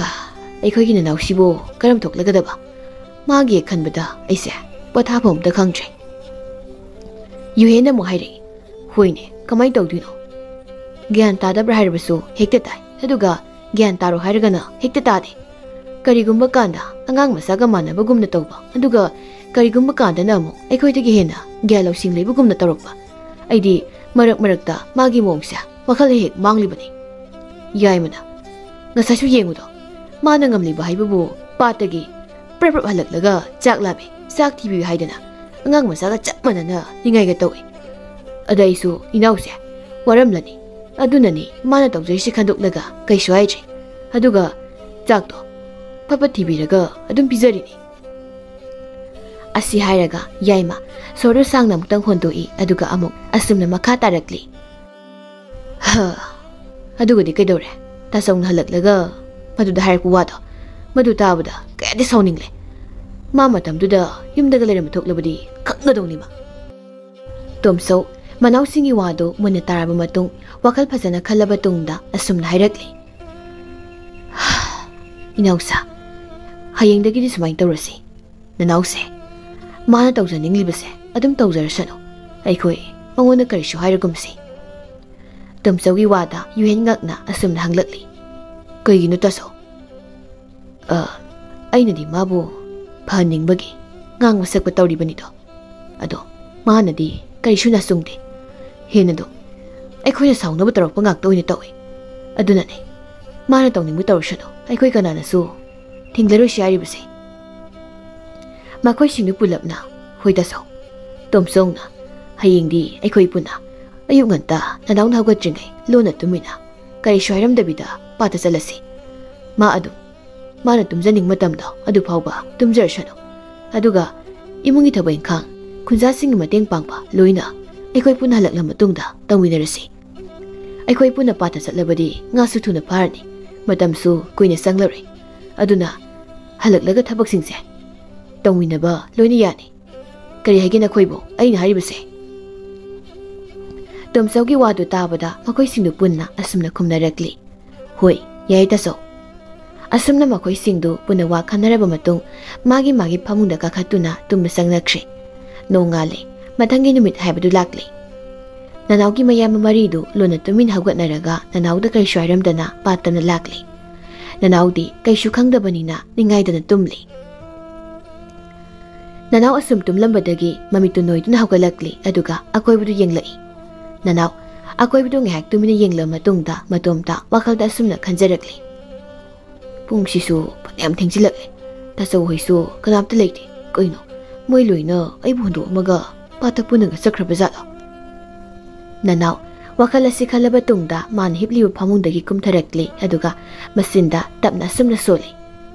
ꯑꯩꯈꯣꯏꯒꯤ ꯅꯅꯥꯎꯁꯤꯕꯨ ꯀꯔꯝ ꯊꯣꯛꯂꯒꯗꯕ? ꯃꯥꯒꯤ ꯈꯟꯕꯗ ꯑꯩꯁꯦ ꯄꯣꯊꯥꯐꯝ ꯑꯝꯇ ꯈꯪꯗ꯭ꯔꯦ꯫" ꯌꯨꯍꯦꯟꯅ ꯑꯃꯨꯛ ꯍꯥꯏꯔꯛꯏ꯫ "ꯍꯣꯏꯅꯦ, ꯀꯃꯥꯏꯅ ꯇꯧꯗꯣꯏꯅꯣ? ꯒ꯭ꯌꯥꯟ ꯇꯥꯗꯕ꯭ꯔꯥ ꯍꯥꯏꯔꯕꯁꯨ ꯍꯦꯛꯇ ꯇꯥꯏ, ꯑꯗꯨꯒ ꯒ꯭ꯌꯥꯟ ꯇꯥꯔꯣ ꯍꯥꯏꯔꯒꯅ ꯍꯦꯛꯇ ꯇꯥꯗꯦ꯫ ꯀꯔꯤꯒꯨꯝꯕ ꯀꯥꯟꯗ ꯑꯉꯥꯡ ꯃꯆꯥꯒ ꯃꯥꯟꯅꯕꯒꯨꯝꯅ ꯇꯧꯕ, ꯑꯗꯨꯒ ꯀꯔꯤꯒꯨꯝꯕ ꯀꯥꯟꯗꯅ ꯑꯃꯨꯛ ꯑꯩꯈꯣꯏꯗꯒꯤ ꯍꯦꯟꯅ ꯒ꯭ꯌꯥꯟ ꯂꯧꯁꯤꯡ ꯂꯩꯕꯒꯨꯝꯅ ꯇꯧꯔꯛꯄ꯫ ꯑꯩꯗꯤ ꯃꯔꯛ ꯃꯔꯛꯇ ꯃꯥꯒꯤ ꯃꯑꯣꯡꯁꯦ ꯋꯥꯈꯜ ꯍꯦꯛ ꯍꯦꯛ ꯃꯥꯡꯂꯤꯕꯅꯤ꯫" ꯌꯥꯏꯃꯅ, "ꯉꯁꯥꯏꯁꯨ ꯌꯦꯡꯉꯨꯗꯣ, ꯃꯥꯅ ꯉꯝꯂꯤꯕ ꯍꯥꯏꯕꯕꯨ ꯄꯥꯠꯇꯒꯤ ꯄ꯭ꯔꯞ ꯄ꯭ꯔꯞ ꯍꯜꯂꯛꯂꯒ ꯆꯥꯛ ꯂꯥꯝꯃꯤ, ꯆꯥꯛ ꯊꯤꯕꯤꯌꯨ ꯍꯥꯏꯗꯅ ꯑꯉꯥꯡ ꯃꯆꯥꯒ ꯆꯞ ꯃꯥꯟꯅꯅ ꯅꯤꯡꯉꯥꯏꯒ ꯇꯧꯏ꯫ ꯑꯗ ꯑꯩꯁꯨ ꯏꯅꯥꯎꯁꯦ ꯋꯥꯔꯝꯂꯅꯤ, ꯑꯗꯨꯅꯅꯤ ꯃꯥꯅ ꯇꯧꯖꯔꯤꯁꯤ ꯈꯟꯗꯣꯛꯂꯒ ꯀꯩꯁꯨ ꯍꯥꯏꯗ꯭ꯔꯤ꯫ ꯑꯗꯨꯒ ꯆꯥꯛꯇꯣ ꯐꯠ ꯐꯠ ꯊꯤꯕꯤꯔꯒ ꯑꯗꯨꯝ ꯄꯤꯖꯔꯤꯅꯤ꯫" ꯑꯁꯤ ꯍꯥꯏꯔꯒ ꯌꯥꯏꯃ ꯁꯣꯔꯗꯨ ꯁꯥꯡꯅ ꯑꯃꯨꯛꯇꯪ ꯍꯣꯟꯗꯣꯛꯏ, ꯑꯗꯨꯒ ꯑꯃꯨꯛ ꯑꯁꯨꯝꯅ ꯃꯈꯥ ꯇꯥꯔꯛꯂꯤ꯫ "ꯍ, ꯑꯗꯨꯒꯗꯤ ꯀꯩꯗꯧꯔꯦ? ꯇꯥꯆꯧꯅ ꯍꯜꯂꯛꯂꯒ ꯃꯗꯨꯗ ꯍꯥꯏꯔꯛꯄ ꯋꯥꯗꯣ, ꯃꯗꯨ ꯇꯥꯕꯗ ꯀꯌꯥꯗꯤ ꯁꯥꯎꯅꯤꯡꯂꯦ꯫ ꯃꯥ ꯃꯇꯝꯗꯨꯗ ꯌꯨꯝꯗꯒ ꯂꯩꯔꯝꯕ ꯊꯣꯛꯂꯕꯗꯤ ꯈꯪꯒꯗꯧꯅꯤꯕ꯫" ꯇꯣꯝꯆꯧ ꯃꯅꯥꯎꯁꯤꯡꯒꯤ ꯋꯥꯗꯨ ꯃꯨꯟꯅ ꯇꯥꯔꯕ ꯃꯇꯨꯡ ꯋꯥꯈꯜ ꯐꯖꯅ ꯈꯜꯂꯕ ꯇꯨꯡꯗ ꯑꯁꯨꯝꯅ ꯍꯥꯏꯔꯛꯂꯤ꯫ "ꯏꯅꯥꯎꯁꯥ, ꯍꯌꯦꯡꯗꯒꯤꯗꯤ ꯁꯨꯃꯥꯏꯅ ꯇꯧꯔꯁꯤ꯫ ꯅꯅꯥꯎꯁꯦ, ꯃꯥꯅ ꯇꯧꯖꯅꯤꯡꯂꯤꯕꯁꯦ ꯑꯗꯨꯝ ꯇꯧꯖꯔꯁꯅꯨ꯫ ꯑꯩꯈꯣꯏ ꯃꯉꯣꯟꯗ ꯀꯔꯤꯁꯨ ꯍꯥꯏꯔꯒꯨꯝꯁꯤ꯫" ꯇꯣꯝꯆꯧꯒꯤ ꯋꯥꯗ ꯌꯨꯍꯦꯟ ꯉꯛꯅ ꯑꯁꯨꯝꯅ ꯍꯪꯂꯛꯂꯤ꯫ "ꯀꯩꯒꯤꯅꯣ ꯇꯥꯆꯧ?" "ꯑ, ꯑꯩꯅꯗꯤ ꯃꯥꯕꯨ ꯐꯍꯟꯅꯤꯡꯕꯒꯤ ꯉꯥꯡꯕ ꯁꯛꯄ ꯇꯧꯔꯤꯕꯅꯤꯗꯣ꯫ ꯑꯗꯣ ꯃꯥꯅꯗꯤ ꯀꯔꯤꯁꯨ ꯅꯥꯆꯨꯡꯗꯦ꯫ ꯍꯦꯟꯅꯗꯨꯝ ꯑꯩꯈꯣꯏꯅ ꯁꯥꯎꯅꯕ ꯇꯧꯔꯛꯄ ꯉꯥꯛꯇ ꯑꯣꯏꯅ ꯇꯧꯏ꯫ ꯑꯗꯨꯅꯅꯦ, ꯃꯥꯅ ꯇꯧꯅꯤꯡꯕ ꯇꯧꯔꯁꯅꯨ, ꯑꯩꯈꯣꯏ ꯀꯅꯥꯅꯁꯨ ꯊꯤꯡꯂꯔꯣꯏꯁꯤ ꯍꯥꯏꯔꯤꯕꯁꯦ꯫" ꯃꯈꯣꯏꯁꯤꯡꯗꯨ ꯄꯨꯂꯞꯅ, "ꯍꯣꯏ ꯇꯥꯆꯧ, ꯇꯣꯝꯆꯧꯅ ꯍꯌꯦꯡꯗꯤ ꯑꯩꯈꯣꯏ ꯄꯨꯟꯅ ꯑꯌꯨꯛ ꯉꯟꯇꯥ ꯅꯅꯥꯎꯅ ꯍꯧꯒꯠꯇ꯭ꯔꯤꯉꯩ ꯂꯣꯟꯅ ꯇꯨꯃꯤꯟꯅ ꯀꯔꯤꯁꯨ ꯍꯥꯏꯔꯝꯗꯕꯤꯗ ꯄꯥꯠꯇ ꯆꯠꯂꯁꯤ꯫ ꯃꯥ ꯑꯗꯨꯝ ꯃꯥꯅ ꯇꯨꯝꯖꯅꯤꯡ ꯃꯇꯝꯗꯣ ꯑꯗꯨ ꯐꯥꯎꯕ ꯇꯨꯝꯖꯔꯁꯅꯨ꯫ ꯑꯗꯨꯒ ꯏꯃꯨꯡꯒꯤ ꯊꯕꯛ ꯏꯪꯈꯥꯡ, ꯈꯨꯟꯖꯥꯁꯤꯡꯒꯤ ꯃꯇꯦꯡ ꯄꯥꯡꯕ ꯂꯣꯏꯅ ꯑꯩꯈꯣꯏ ꯄꯨꯟꯅ ꯍꯜꯂꯛꯂ ꯃꯇꯨꯡꯗ ꯇꯧꯃꯤꯟꯅꯔꯁꯤ꯫ ꯑꯩꯈꯣꯏ ꯄꯨꯟꯅ ꯄꯥꯠꯇ ꯆꯠꯂꯕꯗꯤ ꯉꯥꯁꯨ ꯊꯨꯅ ꯐꯥꯔꯅꯤ, ꯃꯇꯝꯁꯨ ꯀꯨꯏꯅ ꯆꯪꯂꯔꯣꯏ꯫ ꯑꯗꯨꯅ ꯍꯜꯂꯛꯂꯒ ꯊꯕꯛꯁꯤꯡꯁꯦ ꯇꯧꯃꯤꯟꯅꯕ ꯂꯣꯏꯅ ꯌꯥꯅꯤ꯫" ꯀꯔꯤ ꯍꯥꯏꯒꯦ ꯅꯈꯣꯏꯕꯨ ꯑꯩꯅ ꯍꯥꯏꯔꯤꯕꯁꯦ? ꯇꯣꯝꯆꯧꯒꯤ ꯋꯥꯗꯨ ꯇꯥꯕꯗ ꯃꯈꯣꯏꯁꯤꯡꯗꯨ ꯄꯨꯟꯅ ꯑꯁꯨꯝꯅ ꯈꯨꯝꯅꯔꯛꯂꯤ, "ꯍꯣꯏ, ꯌꯥꯏ ꯇꯥꯆꯧ"꯫ ꯑꯁꯨꯝꯅ ꯃꯈꯣꯏꯁꯤꯡꯗꯨ ꯄꯨꯟꯅ ꯋꯥ ꯈꯟꯅꯔꯕ ꯃꯇꯨꯡ ꯃꯥꯒꯤ ꯃꯥꯒꯤ ꯐꯃꯨꯡꯗ ꯀꯥꯈꯠꯇꯨꯅ ꯇꯨꯝꯕ ꯆꯪꯅꯈ꯭ꯔꯦ꯫ ꯅꯣꯡꯉꯥꯜꯂꯦ꯫ ꯃꯊꯪꯒꯤ ꯅꯨꯃꯤꯠ ꯍꯥꯏꯕꯗꯨ ꯂꯥꯛꯂꯦ꯫ ꯅꯅꯥꯎꯒꯤ ꯃꯌꯥꯝꯕ ꯃꯔꯤꯗꯨ ꯂꯣꯟꯅ ꯇꯨꯃꯤꯟ ꯍꯧꯒꯠꯅꯔꯒ ꯅꯅꯥꯎꯗ ꯀꯔꯤꯁꯨ ꯍꯥꯏꯔꯝꯗꯅ ꯄꯥꯠꯇꯝꯅ ꯂꯥꯛꯂꯦ꯫ ꯅꯅꯥꯎꯗꯤ ꯀꯩꯁꯨ ꯈꯪꯗꯕꯅꯤꯅ ꯅꯤꯡꯉꯥꯏꯗꯅ ꯇꯨꯝꯂꯤ꯫ ꯅꯅꯥꯎ ꯑꯁꯨꯝ ꯇꯨꯝꯂꯝꯕꯗꯒꯤ ꯃꯃꯤꯠꯇꯨ ꯅꯣꯏꯗꯨꯅ ꯍꯧꯒꯠꯂꯛꯂꯤ, ꯑꯗꯨꯒ ꯑꯀꯣꯏꯕꯗꯨ ꯌꯦꯡꯂꯛꯏ꯫ ꯅꯅꯥꯎ ꯑꯀꯣꯏꯕꯗꯨ ꯉꯥꯏꯍꯥꯛ ꯇꯨꯃꯤꯟꯅ ꯌꯦꯡꯂꯕ ꯃꯇꯨꯡꯗ ꯃꯇꯣꯝꯇ ꯋꯥꯈꯜꯗ ꯑꯁꯨꯝꯅ ꯈꯟꯖꯔꯛꯂꯤ, "ꯄꯨꯡꯁꯤꯁꯨ ꯐꯅꯌꯥꯝ ꯊꯦꯡꯖꯤꯜꯂꯛꯂꯦ꯫ ꯇꯥꯆꯧ ꯍꯣꯏꯁꯨ ꯀꯅꯥꯝꯇ ꯂꯩꯇꯦ꯫ ꯀꯩꯅꯣ, ꯃꯣꯏ ꯂꯣꯏꯅ ꯑꯩꯕꯨ ꯍꯨꯟꯗꯣꯛꯑꯝꯃꯒ ꯄꯥꯠꯇ ꯄꯨꯟꯅꯒ ꯆꯠꯈ꯭ꯔꯕ ꯖꯥꯠꯂꯣ?" ꯅꯅꯥꯎ ꯋꯥꯈꯜ ꯑꯁꯤ ꯈꯜꯂꯕ ꯇꯨꯡꯗ ꯃꯥꯅ ꯍꯤꯞꯂꯤꯕ ꯐꯃꯨꯡꯗꯒꯤ ꯀꯨꯝꯊꯔꯛꯂꯦ, ꯑꯗꯨꯒ ꯃꯆꯤꯟꯗ ꯇꯞꯅ ꯑꯁꯨꯝꯅ ꯁꯣꯜꯂꯤ,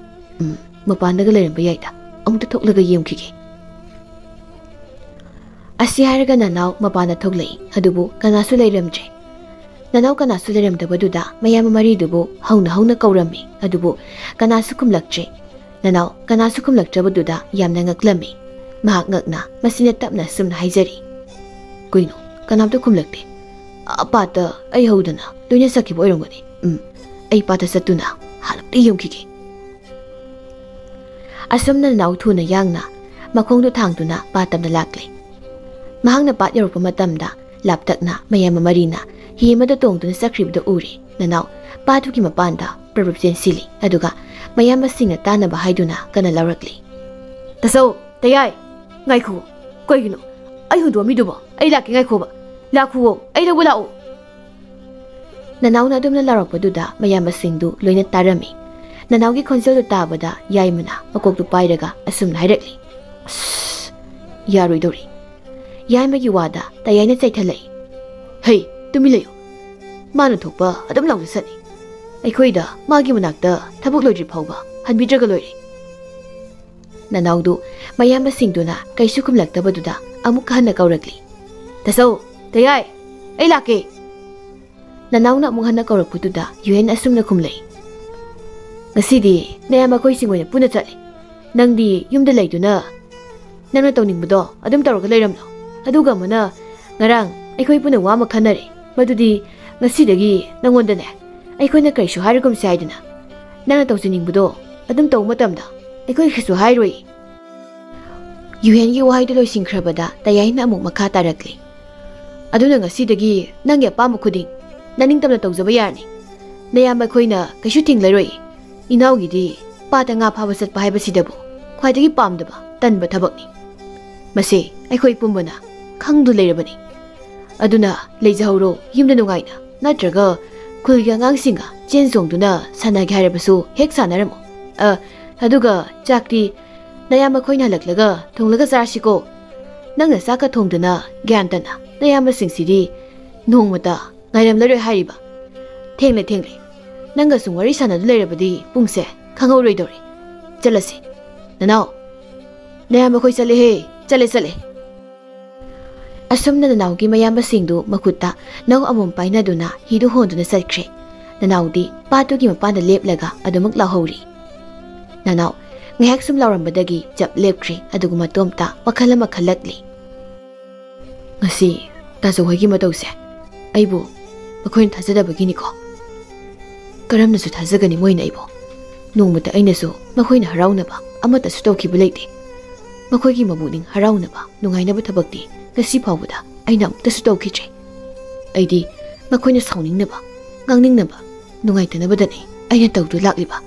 "ꯎꯝ, ꯃꯄꯥꯟꯗꯒ ꯂꯩꯔꯝꯕ ꯌꯥꯏꯗ꯫ ꯑꯃꯨꯛꯇ ꯊꯣꯛꯂꯒ ꯌꯦꯡꯈꯤꯒꯦ"꯫ ꯑꯁꯤ ꯍꯥꯏꯔꯒ ꯅꯅꯥꯎ ꯃꯄꯥꯟꯗ ꯊꯣꯛꯂꯛꯏ, ꯑꯗꯨꯕꯨ ꯀꯅꯥꯁꯨ ꯂꯩꯔꯝꯗ꯭ꯔꯦ꯫ ꯅꯅꯥꯎ ꯀꯅꯥꯁꯨ ꯂꯩꯔꯝꯗꯕꯗꯨꯗ ꯃꯌꯥꯝꯕ ꯃꯔꯤꯗꯨꯕꯨ ꯍꯧꯅ ꯍꯧꯅ ꯀꯧꯔꯝꯃꯤ, ꯑꯗꯨꯕꯨ ꯀꯅꯥꯁꯨ ꯈꯨꯝꯂꯛꯇ꯭ꯔꯦ꯫ ꯅꯅꯥꯎ ꯀꯅꯥꯁꯨ ꯈꯨꯝꯂꯛꯇ꯭ꯔꯕꯗꯨꯗ ꯌꯥꯝꯅ ꯉꯛꯂꯝꯃꯤ꯫ ꯃꯍꯥꯛ ꯉꯛꯅ ꯃꯆꯤꯟꯗ ꯇꯞꯅ ꯑꯁꯨꯝꯅ ꯍꯥꯏꯖꯔꯤ, "ꯀꯩꯅꯣ, ꯀꯅꯥꯝꯇ ꯈꯨꯝꯂꯛꯇꯦ? ꯑꯥ ꯄꯥꯠꯇ ꯑꯩ ꯍꯧꯗꯅ ꯂꯣꯏꯅ ꯆꯠꯈꯤꯕ ꯑꯣꯏꯔꯝꯒꯅꯤ꯫ ꯎꯝ, ꯑꯩ ꯄꯥꯠꯇ ꯆꯠꯇꯨꯅ ꯍꯥꯟꯅ ꯑꯝꯇ ꯌꯦꯡꯈꯤꯒꯦ"꯫ ꯑꯁꯨꯝꯅ ꯅꯅꯥꯎ ꯊꯨꯅ ꯌꯥꯡꯅ ꯃꯈꯣꯡꯗꯨ ꯊꯥꯡꯗꯨꯅ ꯄꯥꯠꯇꯝꯅ ꯂꯥꯛꯂꯦ꯫ ꯃꯍꯥꯛꯅ ꯄꯥꯠ ꯌꯧꯔꯛꯄ ꯃꯇꯝꯗ ꯂꯥꯞꯇꯛꯅ ꯃꯌꯥꯝꯕ ꯃꯔꯤꯅ ꯍꯤ ꯑꯃꯗ ꯇꯣꯡꯗꯨꯅ ꯆꯠꯈ꯭ꯔꯤꯕꯗꯨ ꯎꯔꯦ꯫ ꯅꯅꯥꯎ ꯄꯥꯠꯇꯨꯒꯤ ꯃꯄꯥꯟꯗ ꯄ꯭ꯔꯞ ꯄ꯭ꯔꯞ ꯆꯦꯟꯁꯤꯜꯂꯤ, ꯑꯗꯨꯒ ꯃꯌꯥꯝꯕꯁꯤꯡꯅ ꯇꯥꯅꯕ ꯍꯥꯏꯗꯨꯅ ꯀꯟꯅ ꯂꯥꯎꯔꯛꯂꯤ, "ꯇꯥꯆꯧ, ꯇꯌꯥꯏ, ꯉꯥꯏꯈꯨꯋꯣ꯫ ꯀꯩꯒꯤꯅꯣ ꯑꯩ ꯍꯨꯟꯗꯣꯛꯑꯝꯃꯤꯗꯨꯕꯣ? ꯑꯩ ꯂꯥꯛꯀꯦ, ꯉꯥꯏꯈꯣꯕ꯫ ꯂꯥꯛꯈꯨꯋꯣ, ꯑꯩ ꯂꯧꯕ ꯂꯥꯛꯑꯣ"꯫ ꯅꯅꯥꯎꯅ ꯑꯗꯨꯝꯅ ꯂꯥꯎꯔꯛꯄꯗꯨꯗ ꯃꯌꯥꯝꯕꯁꯤꯡꯗꯨ ꯂꯣꯏꯅ ꯇꯥꯔꯝꯃꯤ꯫ ꯅꯅꯥꯎꯒꯤ ꯈꯣꯟꯖꯦꯜꯗꯨ ꯇꯥꯕꯗ ꯌꯥꯏꯃꯅ ꯃꯀꯣꯛꯇꯨ ꯄꯥꯏꯔꯒ ꯑꯁꯨꯝꯅ ꯍꯥꯏꯔꯛꯂꯤ, "ꯑꯁ, ꯌꯥꯔꯣꯏꯗꯧꯔꯤ"꯫ ꯌꯥꯏꯃꯒꯤ ꯋꯥꯗ ꯇꯌꯥꯏꯅ ꯆꯩꯊꯠꯂꯛꯏ, "ꯍꯩ, ꯇꯨꯃꯤꯟ ꯂꯩꯌꯨ꯫ ꯃꯥꯅ ꯊꯣꯛꯄ ꯑꯗꯨꯝ ꯂꯥꯎꯖꯁꯅꯤ꯫ ꯑꯩꯈꯣꯏꯗ ꯃꯥꯒꯤ ꯃꯅꯥꯛꯇ ꯊꯕꯛ ꯂꯣꯏꯗ꯭ꯔꯤ ꯐꯥꯎꯕ ꯍꯟꯕꯤꯗ꯭ꯔꯒ ꯂꯣꯏꯔꯦ"꯫ ꯅꯅꯥꯎꯗꯨ ꯃꯌꯥꯝꯕꯁꯤꯡꯗꯨꯅ ꯀꯩꯁꯨ ꯈꯨꯝꯂꯛꯇꯕꯗꯨꯗ ꯑꯃꯨꯛ ꯍꯟꯅ ꯀꯧꯔꯛꯂꯤ, "ꯇꯥꯆꯧ, ꯇꯌꯥꯏ, ꯑꯩ ꯂꯥꯛꯀꯦ"꯫ ꯅꯅꯥꯎꯅ ꯑꯃꯨꯛ ꯍꯟꯅ ꯀꯧꯔꯛꯄꯗꯨꯗ ꯌꯨꯍꯦꯟ ꯑꯁꯨꯝꯅ ꯈꯨꯝꯂꯛꯏ, "ꯉꯁꯤꯗꯤ ꯅꯌꯥꯝꯕ ꯑꯩꯈꯣꯏꯁꯤꯡ ꯑꯣꯏꯅ ꯄꯨꯟꯅ ꯆꯠꯂꯤ꯫ ꯅꯪꯗꯤ ꯌꯨꯝꯗ ꯂꯩꯗꯨꯅ ꯅꯪꯅ ꯇꯧꯅꯤꯡꯕꯗꯣ ꯑꯗꯨꯝ ꯇꯧꯔꯒ ꯂꯩꯔꯝꯂꯣ꯫ ꯑꯗꯨꯒ ꯑꯃꯅ, ꯉꯔꯥꯡ ꯑꯩꯈꯣꯏ ꯄꯨꯟꯅ ꯋꯥ ꯑꯃ ꯈꯟꯅꯔꯦ, ꯃꯗꯨꯗꯤ ꯉꯁꯤꯗꯒꯤ ꯅꯪꯉꯣꯟꯗꯅꯦ ꯑꯩꯈꯣꯏꯅ ꯀꯔꯤꯁꯨ ꯍꯥꯏꯔꯒꯨꯝꯁꯦ ꯍꯥꯏꯗꯅ꯫ ꯅꯪꯅ ꯇꯧꯖꯅꯤꯡꯕꯗꯣ ꯑꯗꯨꯝ ꯇꯧꯕ ꯃꯇꯝꯗ ꯑꯩꯈꯣꯏ ꯀꯩꯁꯨ ꯍꯥꯏꯔꯣꯏ꯫ ꯌꯨꯍꯦꯟꯒꯤ ꯋꯥꯍꯩꯗꯨ ꯂꯣꯏꯁꯤꯟꯈ꯭ꯔꯕꯗ ꯇꯌꯥꯏꯅ ꯑꯃꯨꯛ ꯃꯈꯥ ꯇꯥꯔꯛꯂꯤ꯫ ꯑꯗꯨꯅ ꯉꯁꯤꯗꯒꯤ ꯅꯪꯒꯤ ꯑꯄꯥꯝꯕ ꯈꯨꯗꯤꯡ ꯅꯅꯤꯡꯇꯝꯅ ꯇꯧꯖꯕ ꯌꯥꯔꯅꯤ꯫ ꯅꯌꯥꯝꯕ ꯑꯩꯈꯣꯏꯅ ꯀꯩꯁꯨ ꯊꯤꯡꯂꯔꯣꯏ꯫ ꯏꯅꯥꯎꯒꯤꯗꯤ ꯄꯥꯠꯇ ꯉꯥ ꯐꯥꯕ ꯆꯠꯄ ꯍꯥꯏꯕꯁꯤꯗꯕꯨ ꯈ꯭ꯋꯥꯏꯗꯒꯤ ꯄꯥꯝꯗꯕ, ꯇꯟꯕ ꯊꯕꯛꯅꯤ꯫ ꯃꯁꯤ ꯑꯩꯈꯣꯏ ꯄꯨꯝꯕꯅ ꯈꯪꯗꯨ ꯂꯩꯔꯕꯅꯤ꯫ ꯑꯗꯨꯅ ꯂꯩꯖꯍꯧꯔꯣ ꯌꯨꯝꯗ ꯅꯨꯡꯉꯥꯏꯅ, ꯅꯠꯇ꯭ꯔꯒ ꯈꯨꯜꯒꯤ ꯑꯉꯥꯡꯁꯤꯡꯒ ꯆꯦꯟ ꯆꯣꯡꯗꯨꯅ ꯁꯥꯟꯅꯒꯦ ꯍꯥꯏꯔꯕꯁꯨ ꯍꯦꯛ ꯁꯥꯟꯅꯔꯝꯃꯣ꯫ ꯑ, ꯑꯗꯨꯒ ꯆꯥꯛꯇꯤ ꯅꯌꯥꯝꯕ ꯑꯩꯈꯣꯏꯅ ꯍꯜꯂꯛꯂꯒ ꯊꯣꯡꯂꯒ ꯆꯥꯔꯁꯤꯀꯣ꯫ ꯅꯪꯅ ꯆꯥꯛꯀ ꯊꯣꯡꯗꯨꯅ ꯒ꯭ꯌꯥꯟ ꯇꯥꯅ ꯅꯌꯥꯝꯕꯁꯤꯡꯁꯤꯗꯤ ꯅꯣꯡꯃꯇ ꯉꯥꯏꯔꯝꯂꯔꯣꯏ ꯍꯥꯏꯔꯤꯕ꯫ ꯊꯦꯡꯂꯦ, ꯊꯦꯡꯂꯦ꯫ ꯅꯪꯒ ꯁꯨꯝ ꯋꯥꯔꯤ ꯁꯥꯟꯅꯗꯨ ꯂꯩꯔꯕꯗꯤ ꯄꯨꯡꯁꯦ ꯈꯪꯍꯧꯔꯣꯏꯗꯧꯔꯦ꯫ ꯆꯠꯂꯁꯤ꯫ ꯅꯅꯥꯎ, ꯅꯌꯥꯝꯕ ꯑꯩꯈꯣꯏ ꯆꯠꯂꯦꯍꯦ꯫ ꯆꯠꯂꯦ, ꯆꯠꯂꯦ꯫ ꯑꯁꯨꯝꯅ ꯅꯅꯥꯎꯒꯤ ꯃꯌꯥꯝꯕꯁꯤꯡꯗꯨ ꯃꯈꯨꯠꯇ ꯅꯧ ꯑꯃꯃꯝ ꯄꯥꯏꯅꯗꯨꯅ ꯍꯤꯗꯨ ꯍꯣꯟꯗꯨꯅ ꯆꯠꯈ꯭ꯔꯦ꯫ ꯅꯅꯥꯎꯗꯤ ꯄꯥꯠꯇꯨꯒꯤ ꯃꯄꯥꯟꯗ ꯂꯦꯞꯂꯒ ꯑꯗꯨꯃꯛ ꯂꯥꯎꯍꯧꯔꯤ꯫ ꯅꯅꯥꯎ ꯉꯥꯏꯍꯥꯛ ꯁꯨꯝ ꯂꯥꯎꯔꯝꯕꯗꯒꯤ ꯆꯞ ꯂꯦꯞꯈ꯭ꯔꯦ, ꯑꯗꯨꯒ ꯃꯇꯣꯝꯇ ꯋꯥꯈꯜ ꯑꯃ ꯈꯜꯂꯛꯂꯤ꯫ ꯉꯁꯤ ꯇꯥꯖꯧ ꯍꯣꯏꯒꯤ ꯃꯇꯧꯁꯦ ꯑꯩꯕꯨ ꯃꯈꯣꯏꯅ ꯊꯥꯖꯗꯕꯒꯤꯅꯤꯀꯣ꯫ ꯀꯔꯝꯅꯁꯨ ꯊꯥꯖꯒꯅꯤ ꯃꯣꯏꯅ ꯑꯩꯕꯨ? ꯅꯣꯡꯃꯇ ꯑꯩꯅꯁꯨ ꯃꯈꯣꯏꯅ ꯍꯔꯥꯎꯅꯕ ꯑꯃꯠꯇꯁꯨ ꯇꯧꯈꯤꯕ ꯂꯩꯇꯦ꯫ ꯃꯈꯣꯏꯒꯤ ꯃꯕꯨꯛꯅꯤꯡ ꯍꯔꯥꯎꯅꯕ, ꯅꯨꯡꯉꯥꯏꯅꯕ ꯊꯕꯛꯇꯤ ꯉꯁꯤ ꯐꯥꯎꯕꯗ ꯑꯩꯅ ꯑꯃꯨꯛꯇꯁꯨ ꯇꯧꯈꯤꯗ꯭ꯔꯦ꯫ ꯑꯩꯗꯤ ꯃꯈꯣꯏꯅ ꯁꯥꯎꯅꯤꯡꯅꯕ, ꯉꯥꯡꯅꯤꯡꯅꯕ, ꯅꯨꯡꯉꯥꯏꯇꯅꯕꯗꯅꯤ ꯑꯩꯅ ꯇꯧꯗꯨ ꯂꯥꯛꯂꯤꯕ꯫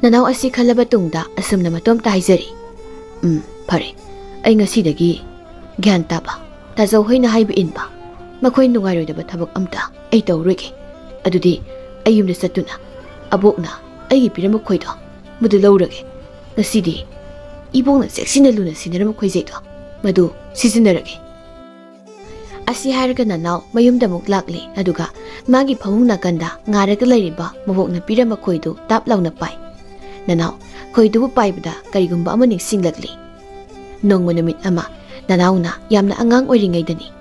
ꯅꯅꯥꯎ ꯑꯁꯤ ꯈꯜꯂꯕ ꯇꯨꯡꯗ ꯑꯁꯨꯝꯅ ꯃꯇꯣꯝꯇ ꯍꯥꯏꯖꯔꯤ, "ꯎꯝ, ꯐꯔꯦ꯫ ꯑꯩ ꯉꯁꯤꯗꯒꯤ ꯒ꯭ꯌꯥꯟ ꯇꯥꯕ, ꯇꯥꯖꯧ ꯍꯣꯏꯅ ꯍꯥꯏꯕ ꯏꯟꯕ, ꯃꯈꯣꯏ ꯅꯨꯡꯉꯥꯏꯔꯣꯏꯗꯕ ꯊꯕꯛ ꯑꯝꯇ ꯑꯩ ꯇꯧꯔꯣꯏꯒꯦ꯫ ꯑꯗꯨꯗꯤ ꯑꯩ ꯌꯨꯝꯗ ꯆꯠꯇꯨꯅ ꯑꯕꯣꯛꯅ ꯑꯩꯒꯤ ꯄꯤꯔꯝꯕ ꯈꯣꯏꯗꯣ ꯃꯗꯨ ꯂꯧꯔꯒꯦ꯫ ꯉꯁꯤꯗꯤ ꯏꯕꯣꯛꯅ ꯆꯦꯛꯁꯤꯟꯅ ꯂꯨꯅ ꯁꯤꯟꯅꯔꯝꯕ ꯈꯣꯏꯖꯩꯗꯣ ꯃꯗꯨ ꯁꯤꯖꯤꯟꯅꯔꯒꯦ꯫" ꯑꯁꯤ ꯍꯥꯏꯔꯒ ꯅꯅꯥꯎ ꯃꯌꯨꯝꯗ ꯑꯃꯨꯛ ꯂꯥꯛꯂꯦ, ꯑꯗꯨꯒ ꯃꯥꯒꯤ ꯐꯃꯨꯡ ꯅꯥꯀꯟꯗ ꯉꯥꯔꯒ ꯂꯩꯔꯤꯕ ꯃꯕꯣꯛꯅ ꯄꯤꯔꯝꯕ ꯈꯣꯏꯗꯨ ꯇꯥꯞ ꯂꯥꯎꯅ ꯄꯥꯏ꯫ ꯅꯅꯥꯎ ꯈꯣꯏꯗꯨꯕꯨ ꯄꯥꯏꯕꯗ ꯀꯔꯤꯒꯨꯝꯕ ꯑꯃ ꯅꯤꯡꯁꯤꯡꯂꯛꯂꯤ꯫ ꯅꯣꯡꯃ ꯅꯨꯃꯤꯠ ꯑꯃ ꯅꯅꯥꯎꯅ ꯌꯥꯝꯅ ꯑꯉꯥꯡ ꯑꯣꯏꯔꯤꯉꯩꯗꯅꯤ꯫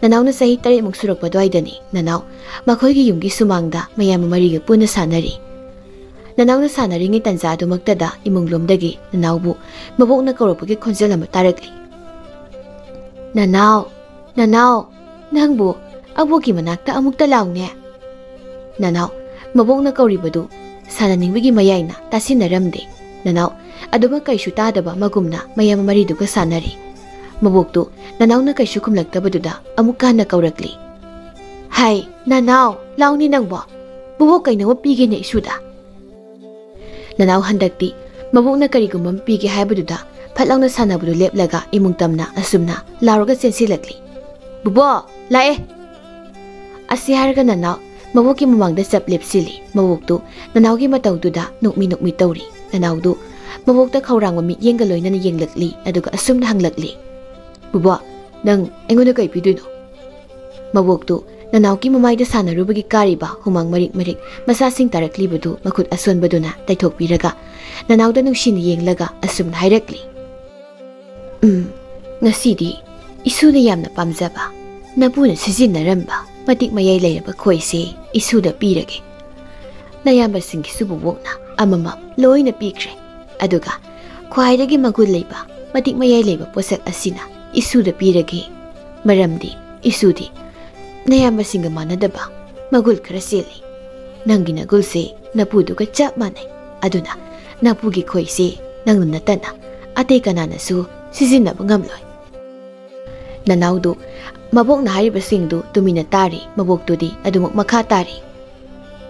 ꯅꯅꯥꯎꯅ ꯆꯍꯤ ꯇꯔꯦꯠꯃꯨꯛ ꯁꯨꯔꯛꯄ ꯑꯗꯨꯋꯥꯏꯗꯅꯤ꯫ ꯅꯅꯥꯎ ꯃꯈꯣꯏꯒꯤ ꯌꯨꯝꯒꯤ ꯁꯨꯃꯥꯡꯗ ꯃꯌꯥꯝ ꯃꯔꯤꯒ ꯄꯨꯟꯅ ꯁꯥꯟꯅꯔꯤ꯫ ꯅꯅꯥꯎꯅ ꯁꯥꯟꯅꯔꯤꯉꯩ ꯇꯟꯖꯥ ꯑꯗꯨꯃꯛꯇꯗ ꯏꯃꯨꯡꯂꯣꯝꯗꯒꯤ ꯅꯅꯥꯎꯕꯨ ꯃꯕꯣꯛꯅ ꯀꯧꯔꯛꯄꯒꯤ ꯈꯣꯟꯖꯦꯜ ꯑꯃ ꯇꯥꯔꯛꯂꯤ꯫ "ꯅꯅꯥꯎ, ꯅꯅꯥꯎ, ꯅꯪꯕꯨ ꯑꯕꯣꯛꯀꯤ ꯃꯅꯥꯛꯇ ꯑꯃꯨꯛꯇ ꯂꯥꯎꯅꯦ!" ꯅꯅꯥꯎ, ꯃꯕꯣꯛꯅ ꯀꯧꯔꯤꯕꯗꯨ ꯁꯥꯟꯅꯅꯤꯡꯕꯒꯤ ꯃꯌꯥꯏꯅ ꯇꯥꯁꯤꯟꯅꯔꯝꯗꯦ꯫ ꯅꯅꯥꯎ, ꯑꯗꯨꯃꯛ ꯀꯩꯁꯨ ꯇꯥꯗꯕ ꯃꯒꯨꯝꯅ ꯃꯌꯥꯝ ꯃꯔꯤꯗꯨꯒ ꯁꯥꯟꯅꯔꯤ꯫ ꯃꯕꯣꯛꯇꯨ ꯅꯅꯥꯎꯅ ꯀꯩꯁꯨ ꯈꯨꯝꯂꯛꯇꯕꯗꯨꯗ ꯑꯃꯨꯛꯀ ꯍꯟꯅ ꯀꯧꯔꯛꯂꯤ꯫ "ꯍꯥꯏ, ꯅꯅꯥꯎ, ꯂꯥꯎꯅꯤ ꯅꯪꯕꯣ! ꯕꯨꯕꯣꯛ ꯀꯩꯅꯣꯝꯃ ꯄꯤꯒꯦꯅꯦ ꯏꯁꯨꯗ!" ꯅꯅꯥꯎ ꯍꯟꯗꯛꯇꯤ ꯃꯕꯣꯛꯅ ꯀꯔꯤꯒꯨꯝꯕ ꯑꯃ ꯄꯤꯒꯦ ꯍꯥꯏꯕꯗꯨꯗ ꯐꯠ ꯂꯥꯎꯅ ꯁꯥꯟꯅꯕꯗꯨ ꯂꯦꯞꯂꯒ ꯏꯃꯨꯡ ꯇꯝꯅ ꯑꯁꯨꯝꯅ ꯂꯥꯎꯔꯒ ꯆꯦꯟꯁꯤꯜꯂꯛꯂꯤ꯫ "ꯕꯨꯕꯣꯛ, ꯂꯥꯛꯑꯦ!" ꯑꯁꯤ ꯍꯥꯏꯔꯒ ꯅꯅꯥꯎ ꯃꯕꯣꯛꯀꯤ ꯃꯃꯥꯡꯗ ꯆꯞ ꯂꯦꯞꯁꯤꯜꯂꯤ꯫ ꯃꯕꯣꯛꯇꯨ ꯅꯅꯥꯎꯒꯤ ꯃꯇꯧꯗꯨꯗ ꯅꯣꯛꯃꯤ ꯅꯣꯛꯃꯤ ꯇꯧꯔꯤ꯫ ꯅꯅꯥꯎꯗꯨ ꯃꯕꯣꯛꯇ ꯈꯧꯔꯥꯡꯕ ꯃꯤꯠꯌꯦꯡꯒ ꯂꯣꯏꯅꯅ ꯌꯦꯡꯂꯛꯂꯤ, ꯑꯗꯨꯒ ꯑꯁꯨꯝꯅ ꯍꯪꯂꯛꯂꯤ, "ꯕꯨꯕꯣꯛ, ꯅꯪ ꯑꯩꯉꯣꯟꯗ ꯀꯩ ꯄꯤꯗꯣꯏꯅꯣ?" ꯃꯕꯣꯛꯇꯨ ꯅꯅꯥꯎꯒꯤ ꯃꯃꯥꯏꯗ ꯁꯥꯟꯅꯔꯨꯕꯒꯤ ꯀꯥꯔꯤꯕ ꯍꯨꯃꯥꯡ ꯃꯔꯤꯛ ꯃꯔꯤꯛ ꯃꯁꯥꯁꯤꯡ ꯇꯥꯔꯛꯂꯤꯕꯗꯨ ꯃꯈꯨꯠ ꯑꯁꯣꯟꯕꯗꯨꯅ ꯇꯩꯊꯣꯛꯄꯤꯔꯒ ꯅꯅꯥꯎꯗ ꯅꯨꯡꯁꯤꯅ ꯌꯦꯡꯂꯒ ꯑꯁꯨꯝꯅ ꯍꯥꯏꯔꯛꯂꯤ, "ꯎꯝ, ꯉꯁꯤꯗꯤ ꯏꯁꯨꯅ ꯌꯥꯝꯅ ꯄꯥꯝꯖꯕ, ꯅꯄꯨꯅ ꯁꯤꯖꯤꯟꯅꯔꯝꯕ ꯃꯇꯤꯛ ꯃꯌꯥꯏ ꯂꯩꯔꯕ ꯈꯣꯏꯁꯦ ꯏꯁꯨꯗ ꯄꯤꯔꯒꯦ꯫ ꯅꯌꯥꯝꯕꯁꯤꯡꯒꯤꯁꯨ ꯕꯨꯕꯣꯛꯅ ꯑꯃꯃꯝ ꯂꯣꯏꯅ ꯄꯤꯈ꯭ꯔꯦ꯫ ꯑꯗꯨꯒ ꯈ꯭ꯋꯥꯏꯗꯒꯤ ꯃꯒꯨꯟ ꯂꯩꯕ, ꯃꯇꯤꯛ ꯃꯌꯥꯏ ꯂꯩꯕ ꯄꯣꯠꯁꯛ ꯑꯁꯤꯅ ꯏꯁꯨꯗ ꯄꯤꯔꯒꯦ꯫ ꯃꯔꯝꯗꯤ ꯏꯁꯨꯗꯤ ꯅꯌꯥꯝꯕꯁꯤꯡꯒ ꯃꯥꯟꯅꯗꯕ ꯃꯒꯨꯜ ꯈꯔ ꯆꯦꯜꯂꯤ꯫ ꯅꯪꯒꯤ ꯅꯒꯨꯜꯁꯦ ꯅꯄꯨꯗꯨꯒ ꯆꯞ ꯃꯥꯟꯅꯩ꯫ ꯑꯗꯨꯅ ꯅꯄꯨꯒꯤ ꯈꯣꯏꯁꯦ ꯅꯪꯅ ꯅꯠꯇꯅ ꯑꯇꯩ ꯀꯅꯥꯅꯁꯨ ꯁꯤꯖꯤꯟꯅꯕ ꯉꯝꯂꯣꯏ꯫" ꯅꯅꯥꯎꯗꯨ ꯃꯕꯣꯛꯅ ꯍꯥꯏꯔꯤꯕꯁꯤꯡꯗꯨ ꯇꯨꯃꯤꯟꯅ ꯇꯥꯔꯤ꯫ ꯃꯕꯣꯛꯇꯨꯗꯤ ꯑꯗꯨꯃꯛ ꯃꯈꯥ ꯇꯥꯔꯤ꯫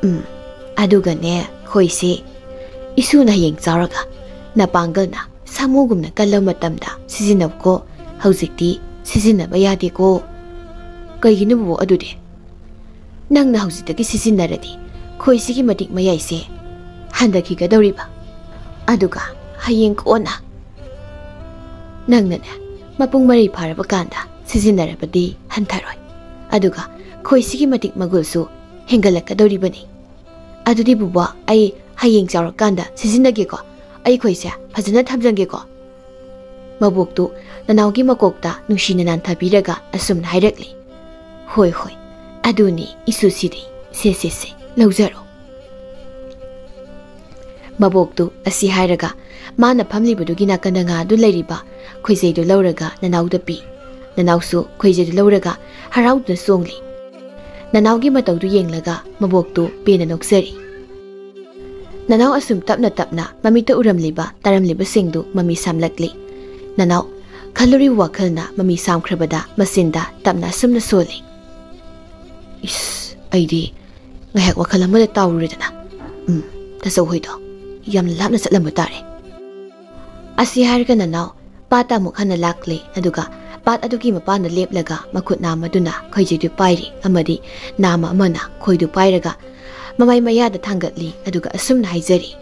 "ꯎꯝ, ꯑꯗꯨꯒꯅꯦ, ꯈꯣꯏꯁꯦ ꯏꯁꯨꯅ ꯍꯌꯦꯡ ꯆꯥꯎꯔꯒ ꯅꯄꯥꯡꯒꯜꯅ ꯁꯥꯃꯨꯒꯨꯝꯅ ꯀꯜꯂꯕ ꯃꯇꯝꯗ ꯁꯤꯖꯤꯟꯅꯧꯀꯣ꯫ ꯍꯧꯖꯤꯛꯇꯤ ꯁꯤꯖꯤꯟꯅꯕ ꯌꯥꯗꯦꯀꯣ꯫" "ꯀꯩꯒꯤꯅꯣ ꯕꯨꯕꯣꯛ ꯑꯗꯨꯗꯤ?" "ꯅꯪꯅ ꯍꯧꯖꯤꯛꯇꯒꯤ ꯁꯤꯖꯤꯟꯅꯔꯗꯤ ꯈꯣꯏꯁꯤꯒꯤ ꯃꯇꯤꯛ ꯃꯌꯥꯏꯁꯦ ꯍꯟꯊꯈꯤꯒꯗꯧꯔꯤꯕ꯫ ꯑꯗꯨꯒ ꯍꯌꯦꯡ ꯀꯣꯟꯅ ꯅꯪꯅꯅꯦ ꯃꯄꯨꯡ ꯃꯔꯩ ꯐꯥꯔꯕ ꯀꯥꯟꯗ ꯁꯤꯖꯤꯟꯅꯔꯕꯗꯤ ꯍꯟꯊꯔꯣꯏ꯫ ꯑꯗꯨꯒ ꯈꯣꯏꯁꯤꯒꯤ ꯃꯇꯤꯛ ꯃꯒꯨꯜꯁꯨ ꯍꯦꯟꯒꯠꯂꯛꯀꯗꯧꯔꯤꯕꯅꯤ꯫ ꯑꯗꯨꯗꯤ ꯕꯨꯕꯣꯛ, ꯑꯩ ꯍꯌꯦꯡ ꯆꯥꯎꯔꯀꯥꯟꯗ ꯁꯤꯖꯤꯟꯅꯒꯦꯀꯣ꯫ ꯑꯩ ꯈꯣꯏꯁꯦ ꯐꯖꯅ ꯊꯝꯖꯟꯒꯦꯀꯣ꯫" ꯃꯕꯣꯛꯇꯨ ꯅꯅꯥꯎꯒꯤ ꯃꯀꯣꯛꯇ ꯅꯨꯡꯁꯤꯅ ꯅꯥꯟꯊꯕꯤꯔꯒ ꯑꯁꯨꯝꯅ ꯍꯥꯏꯔꯛꯂꯤ, "ꯍꯣꯏ, ꯍꯣꯏ, ꯑꯗꯨꯅꯤ ꯏꯁꯨꯁꯤꯗꯤ꯫ ꯁꯦ, ꯁꯦ, ꯁꯦ, ꯂꯧꯖꯔꯣ꯫" ꯃꯕꯣꯛꯇꯨ ꯑꯁꯤ ꯍꯥꯏꯔꯒ ꯃꯥꯅ ꯐꯝꯂꯤꯕꯗꯨꯒꯤ ꯅꯥꯀꯟꯗ ꯉꯥꯗꯨ ꯂꯩꯔꯤꯕ ꯈꯣꯏꯖꯩꯗꯨ ꯂꯧꯔꯒ ꯅꯅꯥꯎꯗ ꯄꯤ꯫ ꯅꯅꯥꯎꯁꯨ ꯈꯣꯏꯖꯩꯗꯨ ꯂꯧꯔꯒ ꯍꯔꯥꯎꯗꯨꯅ ꯆꯣꯡꯂꯤ꯫ ꯅꯅꯥꯎꯒꯤ ꯃꯇꯧꯗꯨ ꯌꯦꯡꯂꯒ ꯃꯕꯣꯛꯇꯨ ꯄꯦꯟꯅ ꯅꯣꯛꯆꯔꯤ꯫ ꯅꯅꯥꯎ ꯑꯁꯨꯝ ꯇꯞꯅ ꯇꯞꯅ ꯃꯃꯤꯠꯇ ꯎꯔꯝꯂꯤꯕ ꯇꯥꯔꯝꯂꯤꯕꯁꯤꯡꯗꯨ ꯃꯃꯤ ꯁꯥꯝꯂꯛꯂꯤ꯫ ꯅꯅꯥꯎ ꯈꯜꯂꯨꯔꯤꯕ ꯋꯥꯈꯜꯅ ꯃꯃꯤ ꯁꯥꯝꯈ꯭ꯔꯕꯗ ꯃꯆꯤꯟꯗ ꯇꯞꯅ ꯑꯁꯨꯝꯅ ꯁꯣꯜꯂꯤ꯫ ꯏꯁ, ꯑꯩꯗꯤ ꯉꯥꯏꯍꯥꯛ ꯋꯥꯈꯜ ꯑꯃꯗ ꯇꯥꯎꯔꯨꯔꯦꯗꯅ꯫ ꯎꯝ, ꯇꯥꯆꯧ ꯍꯣꯏꯗꯣ ꯌꯥꯝꯅ ꯂꯥꯞꯅ ꯆꯠꯂꯝꯕ ꯇꯥꯔꯦ꯫ ꯑꯁꯤ ꯍꯥꯏꯔꯒ ꯅꯅꯥꯎ ꯄꯥꯠꯇ ꯑꯃꯨꯛ ꯍꯟꯅ ꯂꯥꯛꯂꯦ, ꯑꯗꯨꯒ ꯄꯥꯠ ꯑꯗꯨꯒꯤ ꯃꯄꯥꯟꯗ ꯂꯦꯞꯂꯒ ꯃꯈꯨꯠ ꯅꯥꯝꯃꯗꯨꯅ ꯈꯣꯏꯖꯩꯗꯨ ꯄꯥꯏꯔꯤ ꯑꯃꯗꯤ ꯅꯥꯝꯃ ꯑꯃꯅ ꯈꯣꯏꯗꯨ ꯄꯥꯏꯔꯒ ꯃꯃꯥꯏ ꯃꯌꯥꯗ ꯊꯥꯡꯒꯠꯂꯤ, ꯑꯗꯨꯒ ꯑꯁꯨꯝꯅ ꯍꯥꯏꯖꯔꯤ,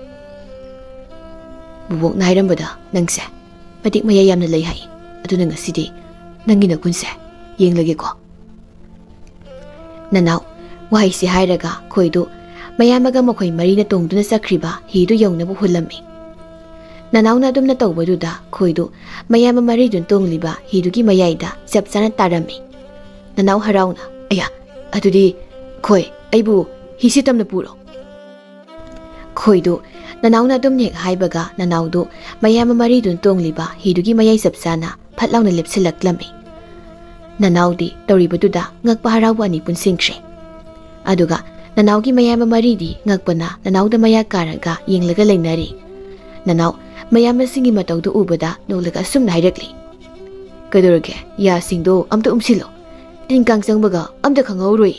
"ꯕꯨꯕꯣꯛꯅ ꯍꯥꯏꯔꯝꯕꯗ ꯅꯪꯁꯦ ꯃꯇꯤꯛ ꯃꯌꯥꯏ ꯌꯥꯝꯅ ꯂꯩ ꯍꯥꯏ, ꯑꯗꯨꯅ ꯉꯁꯤꯗꯤ ꯅꯪꯒꯤ ꯅꯒꯨꯟꯁꯦ ꯌꯦꯡꯂꯒꯦꯀꯣ"꯫ ꯅꯅꯥꯎ ꯋꯥꯍꯩꯁꯤ ꯍꯥꯏꯔꯒ ꯈꯣꯏꯗꯨ ꯃꯌꯥꯝꯕꯒ ꯃꯈꯣꯏ ꯃꯔꯤꯅ ꯇꯣꯡꯗꯨꯅ ꯆꯠꯈ꯭ꯔꯤꯕ ꯍꯤꯗꯨ ꯌꯧꯅꯕ ꯍꯨꯜꯂꯝꯃꯤ꯫ ꯅꯅꯥꯎꯅ ꯑꯗꯨꯝꯅ ꯇꯧꯕꯗꯨꯗ ꯈꯣꯏꯗꯨ ꯃꯌꯥꯝꯕ ꯃꯔꯤꯗꯨꯅ ꯇꯣꯡꯂꯤꯕ ꯍꯤꯗꯨꯒꯤ ꯃꯌꯥꯏꯗ ꯆꯞ ꯆꯥꯅ ꯇꯥꯔꯝꯃꯤ꯫ ꯅꯅꯥꯎ ꯍꯔꯥꯎꯅ, "ꯑꯌꯥ, ꯑꯗꯨꯗꯤ ꯈꯣꯏ, ꯑꯩꯕꯨ ꯍꯤꯁꯤ ꯇꯝꯅ ꯄꯨꯔꯣ"꯫ ꯈꯣꯏꯗꯨ ꯅꯅꯥꯎꯅ ꯑꯗꯨꯝ ꯍꯦꯛ ꯍꯥꯏꯕꯒ ꯅꯅꯥꯎꯗꯨ ꯃꯌꯥꯝꯕ ꯃꯔꯤꯗꯨꯅ ꯇꯣꯡꯂꯤꯕ ꯍꯤꯗꯨꯒꯤ ꯃꯌꯥꯏ ꯆꯞ ꯆꯥꯅ ꯐꯠ ꯂꯥꯎꯅ ꯂꯦꯞꯁꯤꯜꯂꯛꯂꯝꯃꯤ꯫ ꯅꯅꯥꯎꯗꯤ ꯇꯧꯔꯤꯕꯗꯨꯗ ꯉꯛꯄ ꯍꯔꯥꯎꯕ ꯑꯅꯤ ꯄꯨꯟꯁꯤꯟꯈ꯭ꯔꯦ꯫ ꯑꯗꯨꯒ ꯅꯅꯥꯎꯒꯤ ꯃꯌꯥꯝꯕ ꯃꯔꯤꯗꯤ ꯉꯛꯄꯅ ꯅꯅꯥꯎꯗ ꯃꯌꯥ ꯀꯥꯔꯒ ꯌꯦꯡꯂꯒ ꯂꯩꯅꯔꯤ꯫ ꯅꯅꯥꯎ ꯃꯌꯥꯝꯕꯁꯤꯡꯒꯤ ꯃꯇꯧꯗꯨ ꯎꯕꯗ ꯅꯣꯛꯂꯒ ꯑꯁꯨꯝꯅ ꯍꯥꯏꯔꯛꯂꯤ, "ꯀꯩꯗꯧꯔꯒꯦ? ꯌꯥꯁꯤꯡꯗꯣ ꯑꯝꯇ ꯎꯝꯁꯤꯜꯂꯣ꯫ ꯇꯤꯟ ꯀꯥꯡ ꯆꯪꯕꯒ ꯑꯝꯇ ꯈꯪꯍꯧꯔꯣꯏ"꯫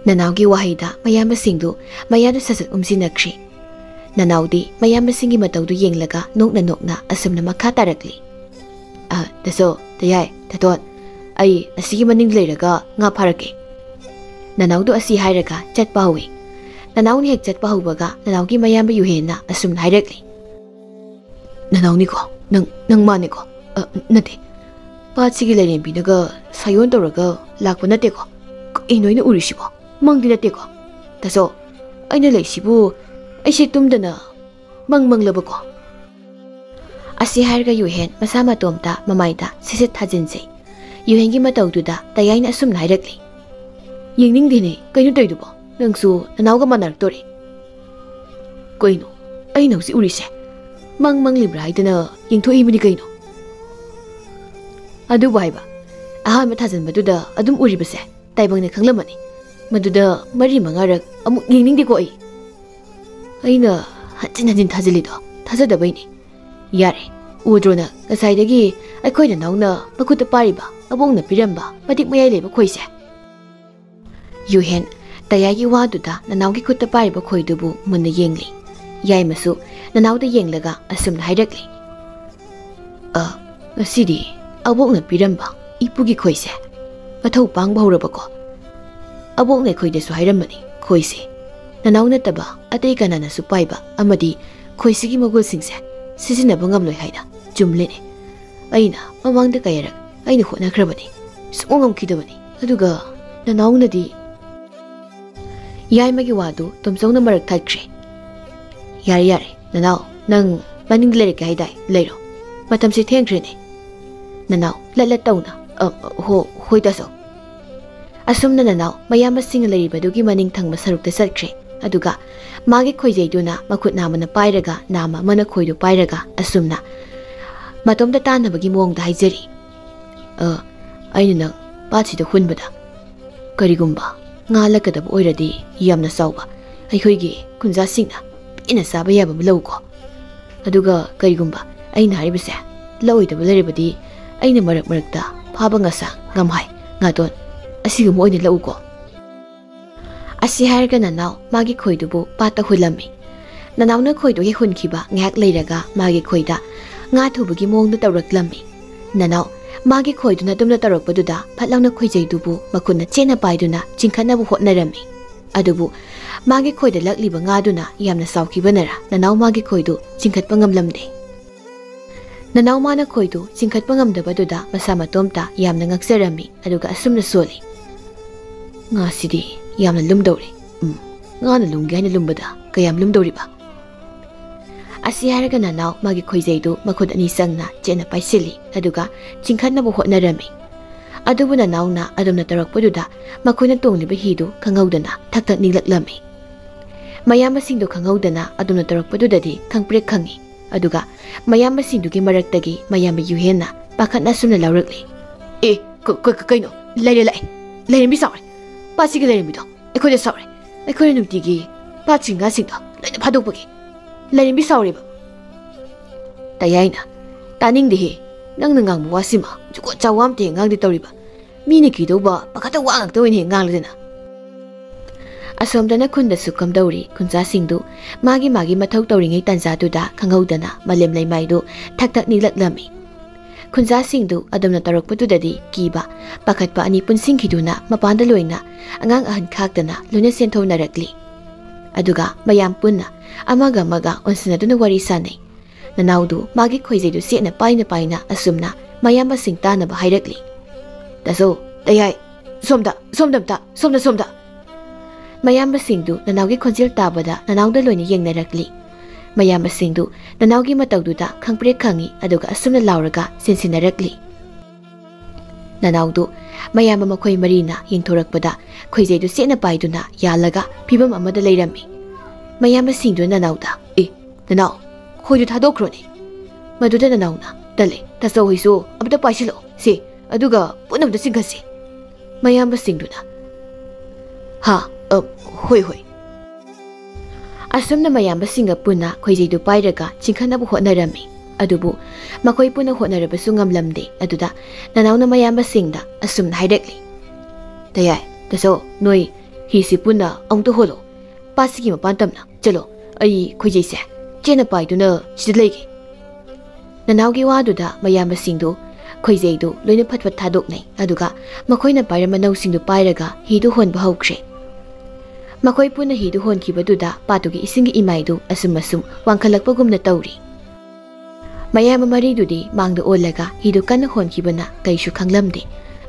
ꯅꯅꯥꯎꯒꯤ ꯋꯥꯍꯩꯗ ꯃꯌꯥꯝꯕꯁꯤꯡꯗꯨ ꯃꯌꯥꯗ ꯁꯠ ꯁꯠ ꯎꯝꯁꯤꯟꯅꯈ꯭ꯔꯤ꯫ ꯅꯅꯥꯎꯗꯤ ꯃꯌꯥꯝꯕꯁꯤꯡꯒꯤ ꯃꯇꯧꯗꯨ ꯌꯦꯡꯂꯒ ꯅꯣꯛꯅ ꯅꯣꯛꯅ ꯑꯁꯨꯝꯅ ꯃꯈꯥ ꯇꯥꯔꯛꯂꯤ, "ꯑ, ꯇꯥꯆꯧ, ꯇꯌꯥꯏ, ꯇꯥꯇꯣꯟ, ꯑꯩ ꯑꯁꯤꯒꯤ ꯃꯅꯤꯡ ꯂꯩꯔꯒ ꯉꯥ ꯐꯥꯔꯛꯀꯦ"꯫ ꯅꯅꯥꯎꯗꯨ ꯑꯁꯤ ꯍꯥꯏꯔꯒ ꯆꯠꯄ ꯍꯧꯏ꯫ ꯅꯅꯥꯎꯅ ꯍꯦꯛ ꯆꯠꯄ ꯍꯧꯕꯒ ꯅꯅꯥꯎꯒꯤ ꯃꯌꯥꯝꯕ ꯌꯨꯍꯦꯟꯅ ꯑꯁꯨꯝꯅ ꯍꯥꯏꯔꯛꯂꯤ, "ꯅꯅꯥꯎꯅꯤꯀꯣ? ꯅꯪ, ꯅꯪ ꯃꯥꯅꯤꯀꯣ? ꯑ, ꯅꯠꯇꯦ, ꯄꯥꯠꯁꯤꯒꯤ ꯂꯥꯏꯔꯦꯝꯕꯤꯅꯒ ꯁꯥꯌꯣꯟ ꯇꯧꯔꯒ ꯂꯥꯛꯄ ꯅꯠꯇꯦꯀꯣ? ꯀꯩꯅꯣ ꯑꯩꯅ ꯎꯔꯤꯁꯤꯕꯣ? ꯃꯪꯗꯤ ꯅꯠꯇꯦꯀꯣ? ꯇꯥꯆꯧ, ꯑꯩꯅ ꯂꯩꯁꯤꯕꯨ ꯑꯩꯁꯦ ꯇꯨꯝꯗꯅ ꯃꯪ ꯃꯪꯂꯕꯀꯣ?" ꯑꯁꯤ ꯍꯥꯏꯔꯒ ꯌꯨꯍꯦꯟ ꯃꯁꯥ ꯃꯇꯣꯝꯇ ꯃꯃꯥꯏꯗ ꯁꯤꯠ ꯁꯤꯠ ꯊꯥꯖꯤꯟꯖꯩ꯫ ꯌꯨꯍꯦꯟꯒꯤ ꯃꯇꯧꯗꯨꯗ ꯇꯌꯥꯏꯅ ꯑꯁꯨꯝꯅ ꯍꯥꯏꯔꯛꯂꯤ, "ꯌꯦꯡꯅꯤꯡꯗꯦꯅꯦ, ꯀꯩꯅꯣ ꯇꯧꯔꯤꯗꯨꯕꯣ? ꯅꯪꯁꯨ ꯅꯅꯥꯎꯒ ꯃꯥꯟꯅꯔꯛꯇꯣꯔꯦ"꯫ ꯀꯩꯅꯣ? ꯑꯩꯅ ꯍꯧꯖꯤꯛ ꯎꯔꯤꯁꯦ ꯃꯪ ꯃꯪꯂꯤꯕ꯭ꯔꯥ ꯍꯥꯏꯗꯅ ꯌꯦꯡꯊꯣꯛꯏꯕꯅꯤ ꯀꯩꯅꯣ꯫ ꯑꯗꯨꯕꯨ ꯍꯥꯏꯕ, ꯑꯍꯥꯟꯕ ꯊꯥꯖꯤꯟꯕꯗꯨꯗ ꯑꯗꯨꯝ ꯎꯔꯤꯕꯁꯦ ꯇꯥꯏꯕꯪꯅ ꯈꯪꯂꯝꯃꯅꯤ꯫ ꯃꯗꯨꯗ ꯃꯔꯤ ꯃꯉꯥꯔꯛ ꯑꯃꯨꯛ ꯌꯦꯡꯅꯤꯡꯗꯦꯀꯣ ꯑꯩ꯫ ꯑꯩꯅ ꯍꯟꯖꯤꯟ ꯍꯟꯖꯤꯟ ꯊꯥꯖꯤꯜꯂꯤꯗꯣ ꯊꯥꯖꯗꯕꯩꯅꯦ꯫ ꯌꯥꯔꯦ, ꯎꯗ꯭ꯔꯣ ꯅꯪ? ꯉꯁꯥꯏꯗꯒꯤ ꯑꯩꯈꯣꯏ ꯅꯅꯥꯎꯅ ꯃꯈꯨꯠꯇ ꯄꯥꯏꯔꯤꯕ ꯑꯕꯣꯛꯅ ꯄꯤꯔꯝꯕ ꯃꯇꯤꯛ ꯃꯌꯥꯏ ꯂꯩꯕ ꯈꯣꯏꯁꯦ꯫ ꯌꯨꯍꯦꯟ ꯇꯌꯥꯏꯒꯤ ꯋꯥꯗꯨꯗ ꯅꯅꯥꯎꯒꯤ ꯈꯨꯠꯇ ꯄꯥꯏꯔꯤꯕ ꯈꯣꯏꯗꯨꯕꯨ ꯃꯨꯟꯅ ꯌꯦꯡꯂꯤ꯫ ꯌꯥꯏꯃꯁꯨ ꯅꯅꯥꯎꯗ ꯌꯦꯡꯂꯒ ꯑꯁꯨꯝꯅ ꯍꯥꯏꯔꯛꯂꯤ, "ꯑ, ꯉꯁꯤꯗꯤ ꯑꯕꯣꯛꯅ ꯄꯤꯔꯝꯕ ꯏꯄꯨꯒꯤ ꯈꯣꯏꯁꯦ ꯃꯊꯧ ꯄꯥꯡꯕ ꯍꯧꯔꯕꯀꯣ? ꯑꯕꯣꯛꯅ ꯑꯩꯈꯣꯏꯗꯁꯨ ꯍꯥꯏꯔꯝꯕꯅꯤ, ꯈꯣꯏꯁꯦ ꯅꯅꯥꯎ ꯅꯠꯇꯕ ꯑꯇꯩ ꯀꯅꯥꯅꯁꯨ ꯄꯥꯏꯕ ꯑꯃꯗꯤ ꯈꯣꯏꯁꯤꯒꯤ ꯃꯒꯨꯜꯁꯤꯡꯁꯦ ꯁꯤꯖꯤꯟꯅꯕ ꯉꯝꯂꯣꯏ ꯍꯥꯏꯅ꯫ ꯆꯨꯝꯂꯦꯅꯦ꯫ ꯑꯩꯅ ꯃꯃꯥꯡꯗ ꯀꯌꯥꯔꯛ ꯑꯩꯅ ꯍꯣꯠꯅꯈ꯭ꯔꯕꯅꯤ, ꯁꯨꯡꯉꯝ ꯉꯝꯈꯤꯗꯕꯅꯤ꯫ ꯑꯗꯨꯒ ꯅꯅꯥꯎꯅꯗꯤ"꯫ ꯌꯥꯏꯃꯒꯤ ꯋꯥꯗꯨ ꯇꯣꯝꯆꯧꯅ ꯃꯔꯛ ꯊꯠꯈ꯭ꯔꯦ꯫ "ꯌꯥꯔꯦ, ꯌꯥꯔꯦ, ꯅꯅꯥꯎ, ꯅꯪ ꯃꯅꯤꯡꯗ ꯂꯩꯔꯛꯀꯦ ꯍꯥꯏꯗꯥꯏ? ꯂꯩꯔꯣ꯫ ꯃꯇꯝꯁꯤ ꯊꯦꯡꯈ꯭ꯔꯦꯅꯦ꯫ ꯅꯅꯥꯎ, ꯂꯠ ꯂꯠ ꯇꯧꯅ꯫ ꯑ, ꯑ, ꯍꯣ, ꯍꯣꯏ, ꯇꯥꯆꯧ"꯫ ꯑꯁꯨꯝꯅ ꯅꯅꯥꯎ ꯃꯌꯥꯝꯕꯁꯤꯡꯅ ꯂꯩꯔꯤꯕꯗꯨꯒꯤ ꯃꯅꯤꯡ ꯊꯪꯕ ꯁꯔꯨꯛꯇ ꯆꯠꯈ꯭ꯔꯦ꯫ ꯑꯗꯨꯒ ꯃꯥꯒꯤ ꯈꯣꯏꯖꯩꯗꯨꯅ ꯃꯈꯨꯠ ꯅꯥꯝꯃꯅ ꯄꯥꯏꯔꯒ, ꯅꯥꯝꯃ ꯑꯃꯅ ꯈꯣꯏꯗꯨ ꯄꯥꯏꯔꯒ ꯑꯁꯨꯝꯅ ꯃꯇꯣꯝꯇ ꯇꯥꯟꯅꯕꯒꯤ ꯃꯑꯣꯡꯗ ꯍꯥꯏꯖꯔꯤ꯫ "ꯑ, ꯑꯩꯅ ꯅꯪ ꯄꯥꯠꯁꯤꯗ ꯍꯨꯟꯕꯗ ꯀꯔꯤꯒꯨꯝꯕ ꯉꯥ ꯂꯛꯀꯗꯕ ꯑꯣꯏꯔꯗꯤ ꯌꯥꯝꯅ ꯆꯥꯎꯕ, ꯑꯩꯈꯣꯏꯒꯤ ꯈꯨꯟꯖꯥꯁꯤꯡꯅ ꯄꯦꯟꯅ ꯆꯥꯕ ꯌꯥꯕ ꯑꯃ ꯂꯧꯀꯣ꯫ ꯑꯗꯨꯒ ꯀꯔꯤꯒꯨꯝꯕ ꯑꯩꯅ ꯍꯥꯏꯔꯤꯕꯁꯦ ꯂꯧꯔꯣꯏꯗꯕ ꯂꯩꯔꯕꯗꯤ ꯑꯩꯅ ꯃꯔꯛ ꯃꯔꯛꯇ ꯐꯥꯕ ꯉꯥꯁꯥꯡ, ꯉꯝꯍꯥꯏ, ꯉꯥꯇꯣꯟ ꯑꯁꯤꯒꯨꯝꯕ ꯑꯣꯏꯅ ꯂꯧꯀꯣ"꯫ ꯑꯁꯤ ꯍꯥꯏꯔꯒ ꯅꯅꯥꯎ ꯃꯥꯒꯤ ꯈꯣꯏꯗꯨꯕꯨ ꯄꯥꯠꯇ ꯍꯨꯜꯂꯝꯃꯤ꯫ ꯅꯅꯥꯎꯅ ꯈꯣꯏꯗꯨ ꯍꯦꯛ ꯍꯨꯟꯈꯤꯕ ꯉꯥꯏꯍꯥꯛ ꯂꯩꯔꯒ ꯃꯥꯒꯤ ꯈꯣꯏꯗ ꯉꯥ ꯊꯨꯕꯒꯤ ꯃꯑꯣꯡꯗ ꯇꯧꯔꯛꯂꯝꯃꯤ꯫ ꯅꯅꯥꯎ ꯃꯥꯒꯤ ꯈꯣꯏꯗꯨꯅ ꯑꯗꯨꯝꯅ ꯇꯧꯔꯛꯄꯗꯨꯗ ꯐꯠ ꯂꯥꯎꯅ ꯈꯣꯏꯖꯩꯗꯨꯕꯨ ꯃꯈꯨꯠꯅ ꯆꯦꯠꯅ ꯄꯥꯏꯗꯨꯅ ꯆꯤꯡꯈꯠꯅꯕ ꯍꯣꯠꯅꯔꯝꯃꯤ꯫ ꯑꯗꯨꯕꯨ ꯃꯥꯒꯤ ꯈꯣꯏꯗ ꯂꯛꯂꯤꯕ ꯉꯥꯗꯨꯅ ꯌꯥꯝꯅ ꯆꯥꯎꯈꯤꯕꯅꯔ ꯅꯅꯥꯎ ꯃꯥꯒꯤ ꯈꯣꯏꯗꯨ ꯆꯤꯡꯈꯠꯄ ꯉꯝꯂꯝꯗꯦ꯫ ꯅꯅꯥꯎ ꯃꯥꯅ ꯈꯣꯏꯗꯨ ꯆꯤꯡꯈꯠꯄ ꯉꯝꯗꯕꯗꯨꯗ ꯃꯁꯥ ꯃꯇꯣꯝꯇ ꯌꯥꯝꯅ ꯉꯛꯆꯔꯝꯃꯤ, ꯑꯗꯨꯒ ꯑꯁꯨꯝꯅ ꯁꯣꯜꯂꯤ, "ꯉꯥꯁꯤꯗꯤ ꯌꯥꯝꯅ ꯂꯨꯝꯗꯧꯔꯤ꯫ ꯎꯝ, ꯉꯥꯅ ꯂꯨꯝꯒꯦ ꯍꯥꯏꯅ ꯂꯨꯝꯕꯗ ꯀꯌꯥꯝ ꯂꯨꯝꯗꯧꯔꯤꯕ?" ꯑꯁꯤ ꯍꯥꯏꯔꯒ ꯅꯅꯥꯎ ꯃꯥꯒꯤ ꯈꯣꯏꯖꯩꯗꯨ ꯃꯈꯨꯠ ꯑꯅꯤ ꯆꯪꯅ ꯆꯦꯠꯅ ꯄꯥꯏꯁꯤꯜꯂꯤ, ꯑꯗꯨꯒ ꯆꯤꯡꯈꯠꯅꯕ ꯍꯣꯠꯅꯔꯝꯃꯤ꯫ ꯑꯗꯨꯕꯨ ꯅꯅꯥꯎꯅ ꯑꯗꯨꯝꯅ ꯇꯧꯔꯛꯄꯗꯨꯗ ꯃꯈꯣꯏꯅ ꯇꯣꯡꯂꯤꯕ ꯍꯤꯗꯨ ꯈꯪꯍꯧꯗꯅ ꯊꯛ ꯊꯛ ꯅꯤꯛꯂꯛꯂꯝꯃꯤ꯫ ꯃꯌꯥꯝꯕꯁꯤꯡꯗꯨ ꯈꯪꯍꯧꯗꯅ ꯑꯗꯣꯝꯅ ꯇꯧꯔꯛꯄꯗꯨꯗꯗꯤ ꯈꯪꯄ꯭ꯔꯦꯛ ꯈꯪꯏ꯫ ꯑꯗꯨꯒ ꯃꯌꯥꯝꯕꯁꯤꯡꯗꯨꯒꯤ ꯃꯔꯛꯇꯒꯤ ꯃꯌꯥꯝꯕ ꯌꯨꯍꯦꯟꯅ ꯄꯥꯈꯠꯅ ꯑꯁꯨꯝꯅ ꯂꯥꯎꯔꯛꯂꯤ꯫ "ꯑꯦ, ꯀ-, ꯀ-, ꯀ-, ꯀꯩꯅꯣ? ꯂꯩꯔꯦ ꯂꯥꯛꯑꯦ꯫ ꯂꯩꯔꯦꯝꯕꯤ ꯁꯥꯎꯔꯦ꯫ ꯄꯥꯠꯁꯤꯒꯤ ꯂꯩꯔꯦꯝꯕꯤꯗꯣ ꯑꯩꯈꯣꯏꯗ ꯁꯥꯎꯔꯦ꯫ ꯑꯩꯈꯣꯏꯅ ꯅꯨꯡꯇꯤꯒꯤ ꯄꯥꯠꯁꯤ ꯉꯥꯁꯤꯡꯗꯣ ꯂꯣꯏꯅ ꯐꯥꯗꯣꯛꯄꯒꯤ ꯂꯩꯔꯦꯝꯕꯤ ꯁꯥꯎꯔꯦꯕ꯫" ꯇꯌꯥꯏꯅ, "ꯇꯥꯅꯤꯡꯗꯦꯍꯦ, ꯅꯪꯅ ꯉꯥꯡꯕ ꯋꯥꯁꯤꯃ ꯖꯨꯒꯣꯠ ꯆꯥꯕ ꯑꯝꯇ ꯍꯦꯛ ꯉꯥꯡꯗꯦ ꯇꯧꯔꯤꯕ꯫ ꯃꯤꯅ ꯀꯤꯗꯧꯕ ꯄꯥꯈꯠꯇ ꯋꯥ ꯉꯥꯛꯇ ꯑꯣꯏꯅ ꯍꯦꯛ ꯉꯥꯡꯂꯗꯅ꯫" ꯑꯁꯣꯝꯗꯅ ꯈꯨꯟꯗꯁꯨ ꯀꯝꯗꯧꯔꯤ? ꯈꯨꯟꯖꯥꯁꯤꯡꯗꯨ ꯃꯥꯒꯤ ꯃꯥꯒꯤ ꯃꯊꯧ ꯇꯧꯔꯤꯉꯩ ꯇꯥꯟꯖꯥꯗꯨꯗ ꯈꯪꯍꯧꯗꯅ ꯃꯥꯂꯦꯝ ꯂꯩꯃꯥꯏꯗꯨ ꯊꯛ ꯊꯛ ꯅꯤꯛꯂꯛꯂꯝꯃꯤ꯫ ꯈꯨꯟꯖꯥꯁꯤꯡꯗꯨ ꯑꯗꯣꯝꯅ ꯇꯧꯔꯛꯄꯗꯨꯗꯗꯤ ꯀꯤꯕ, ꯄꯥꯈꯠꯄ ꯑꯅꯤ ꯄꯨꯟꯁꯤꯟꯈꯤꯗꯨꯅ ꯃꯄꯥꯟꯗ ꯂꯣꯏꯅ, ꯑꯉꯥꯡ ꯑꯍꯟ ꯈꯥꯛꯇꯅ ꯂꯣꯏꯅ ꯆꯦꯟꯊꯣꯛꯅꯔꯛꯂꯤ꯫ ꯑꯗꯨꯒ ꯃꯌꯥꯝ ꯄꯨꯟꯅ ꯑꯃꯒ ꯑꯃꯒ ꯑꯣꯟꯁꯤꯟꯅꯗꯨꯅ ꯋꯥꯔꯤ ꯁꯥꯅꯩ꯫ ꯅꯅꯥꯎꯗꯨ ꯃꯥꯒꯤ ꯈꯣꯏꯖꯩꯗꯨ ꯆꯦꯠꯅ ꯄꯥꯏꯅ ꯄꯥꯏꯅ ꯑꯁꯨꯝꯅ ꯃꯌꯥꯝꯕꯁꯤꯡ ꯇꯥꯅꯕ ꯍꯥꯏꯔꯛꯂꯤ꯫ "ꯇꯥꯆꯧ, ꯇꯌꯥꯏ, ꯁꯣꯝꯗ, ꯁꯣꯝꯗ ꯑꯝꯇ, ꯁꯣꯝꯗ, ꯁꯣꯝꯗ!" ꯃꯌꯥꯝꯕꯁꯤꯡꯗꯨ ꯅꯅꯥꯎꯒꯤ ꯈꯣꯟꯖꯦꯜ ꯇꯥꯕꯗ ꯅꯅꯥꯎꯗ ꯂꯣꯏꯅ ꯌꯦꯡꯅꯔꯛꯂꯤ꯫ ꯃꯌꯥꯝꯕꯁꯤꯡꯗꯨ ꯅꯅꯥꯎꯒꯤ ꯃꯇꯧꯗꯨꯗ ꯈꯪꯄ꯭ꯔꯦꯛ ꯈꯪꯏ, ꯑꯗꯨꯒ ꯑꯁꯨꯝꯅ ꯂꯥꯎꯔꯒ ꯆꯦꯟꯁꯤꯟꯅꯔꯛꯂꯤ꯫ ꯅꯅꯥꯎꯗꯨ ꯃꯌꯥꯝꯕ ꯃꯈꯣꯏ ꯃꯔꯤꯅ ꯌꯦꯡꯊꯣꯔꯛꯄꯗ ꯈꯣꯏꯖꯩꯗꯨ ꯆꯦꯠꯅ ꯄꯥꯏꯗꯨꯅ ꯌꯥꯜꯂꯒ ꯐꯤꯕꯝ ꯑꯃꯗ ꯂꯩꯔꯝꯃꯤ꯫ ꯃꯌꯥꯝꯕꯁꯤꯡꯗꯨꯅ ꯅꯅꯥꯎꯗ, "ꯑꯦ, ꯅꯅꯥꯎ, ꯈꯣꯏꯗꯨ ꯊꯥꯗꯣꯛꯈ꯭ꯔꯣꯅꯦ꯫" ꯃꯗꯨꯗ ꯅꯅꯥꯎꯅ, "ꯇꯜꯂꯦ, ꯇꯥꯆꯧ ꯍꯣꯏꯁꯨ ꯑꯃꯇ ꯄꯥꯏꯁꯤꯜꯂꯛꯑꯣ ꯁꯦ, ꯑꯗꯨꯒ ꯄꯨꯟꯅ ꯑꯃꯇ ꯆꯤꯡꯈꯠꯁꯤ꯫" ꯃꯌꯥꯝꯕꯁꯤꯡꯗꯨꯅ, "ꯍꯥ, ꯑ, ꯍꯣꯏ, ꯍꯣꯏ꯫" ꯑꯁꯨꯝꯅ ꯃꯌꯥꯝꯕꯁꯤꯡꯒ ꯄꯨꯟꯅ ꯈꯣꯏꯖꯩꯗꯨ ꯄꯥꯏꯔꯒ ꯆꯤꯡꯈꯠꯅꯕ ꯍꯣꯠꯅꯔꯝꯃꯤ꯫ ꯑꯗꯨꯕꯨ ꯃꯈꯣꯏ ꯄꯨꯟꯅ ꯍꯣꯠꯅꯔꯕꯁꯨ ꯉꯝꯂꯝꯗꯦ꯫ ꯑꯗꯨꯗ ꯅꯅꯥꯎꯅ ꯃꯌꯥꯝꯕꯁꯤꯡꯗ ꯑꯁꯨꯝꯅ ꯍꯥꯏꯔꯛꯂꯤ, "ꯇꯌꯥꯏ, ꯇꯥꯆꯧ, ꯅꯣꯏ ꯍꯤꯁꯤ ꯄꯨꯟꯅ ꯑꯃꯨꯛꯇ ꯍꯣꯜꯂꯣ꯫ ꯄꯥꯠꯁꯤꯒꯤ ꯃꯄꯥꯟ ꯇꯝꯅ ꯆꯠꯂꯣ꯫ ꯑꯩ ꯈꯣꯏꯖꯩꯁꯦ ꯆꯦꯠꯅ ꯄꯥꯏꯗꯨꯅ ꯁꯤꯗ ꯂꯩꯒꯦ꯫" ꯅꯅꯥꯎꯒꯤ ꯋꯥꯗꯨꯗ ꯃꯌꯥꯝꯕꯁꯤꯡꯗꯨ ꯈꯣꯏꯖꯩꯗꯨ ꯂꯣꯏꯅ ꯐꯠ ꯐꯠ ꯊꯥꯗꯣꯛꯅꯩ, ꯑꯗꯨꯒ ꯃꯈꯣꯏꯅ ꯄꯥꯏꯔꯝꯕ ꯅꯧꯁꯤꯡꯗꯨ ꯄꯥꯏꯔꯒ ꯍꯤꯗꯨ ꯍꯣꯟꯕ ꯍꯧꯈ꯭ꯔꯦ꯫ ꯃꯈꯣꯏ ꯄꯨꯟꯅ ꯍꯤꯗꯨ ꯍꯣꯟꯈꯤꯕꯗꯨꯗ ꯄꯥꯠꯇꯨꯒꯤ ꯏꯁꯤꯡꯒꯤ ꯏꯃꯥꯏꯗꯨ ꯑꯁꯨꯝ ꯑꯁꯨꯝ ꯋꯥꯡꯈꯠꯂꯛꯄꯒꯨꯝꯅ ꯇꯧꯔꯤ꯫ ꯃꯌꯥꯝꯕ ꯃꯔꯤꯗꯨꯗꯤ ꯃꯥꯡꯗ ꯑꯣꯜꯂꯒ ꯍꯤꯗꯨ ꯀꯟꯅ ꯍꯣꯟꯈꯤꯕꯅ ꯀꯩꯁꯨ ꯈꯪꯂꯝꯗꯦ꯫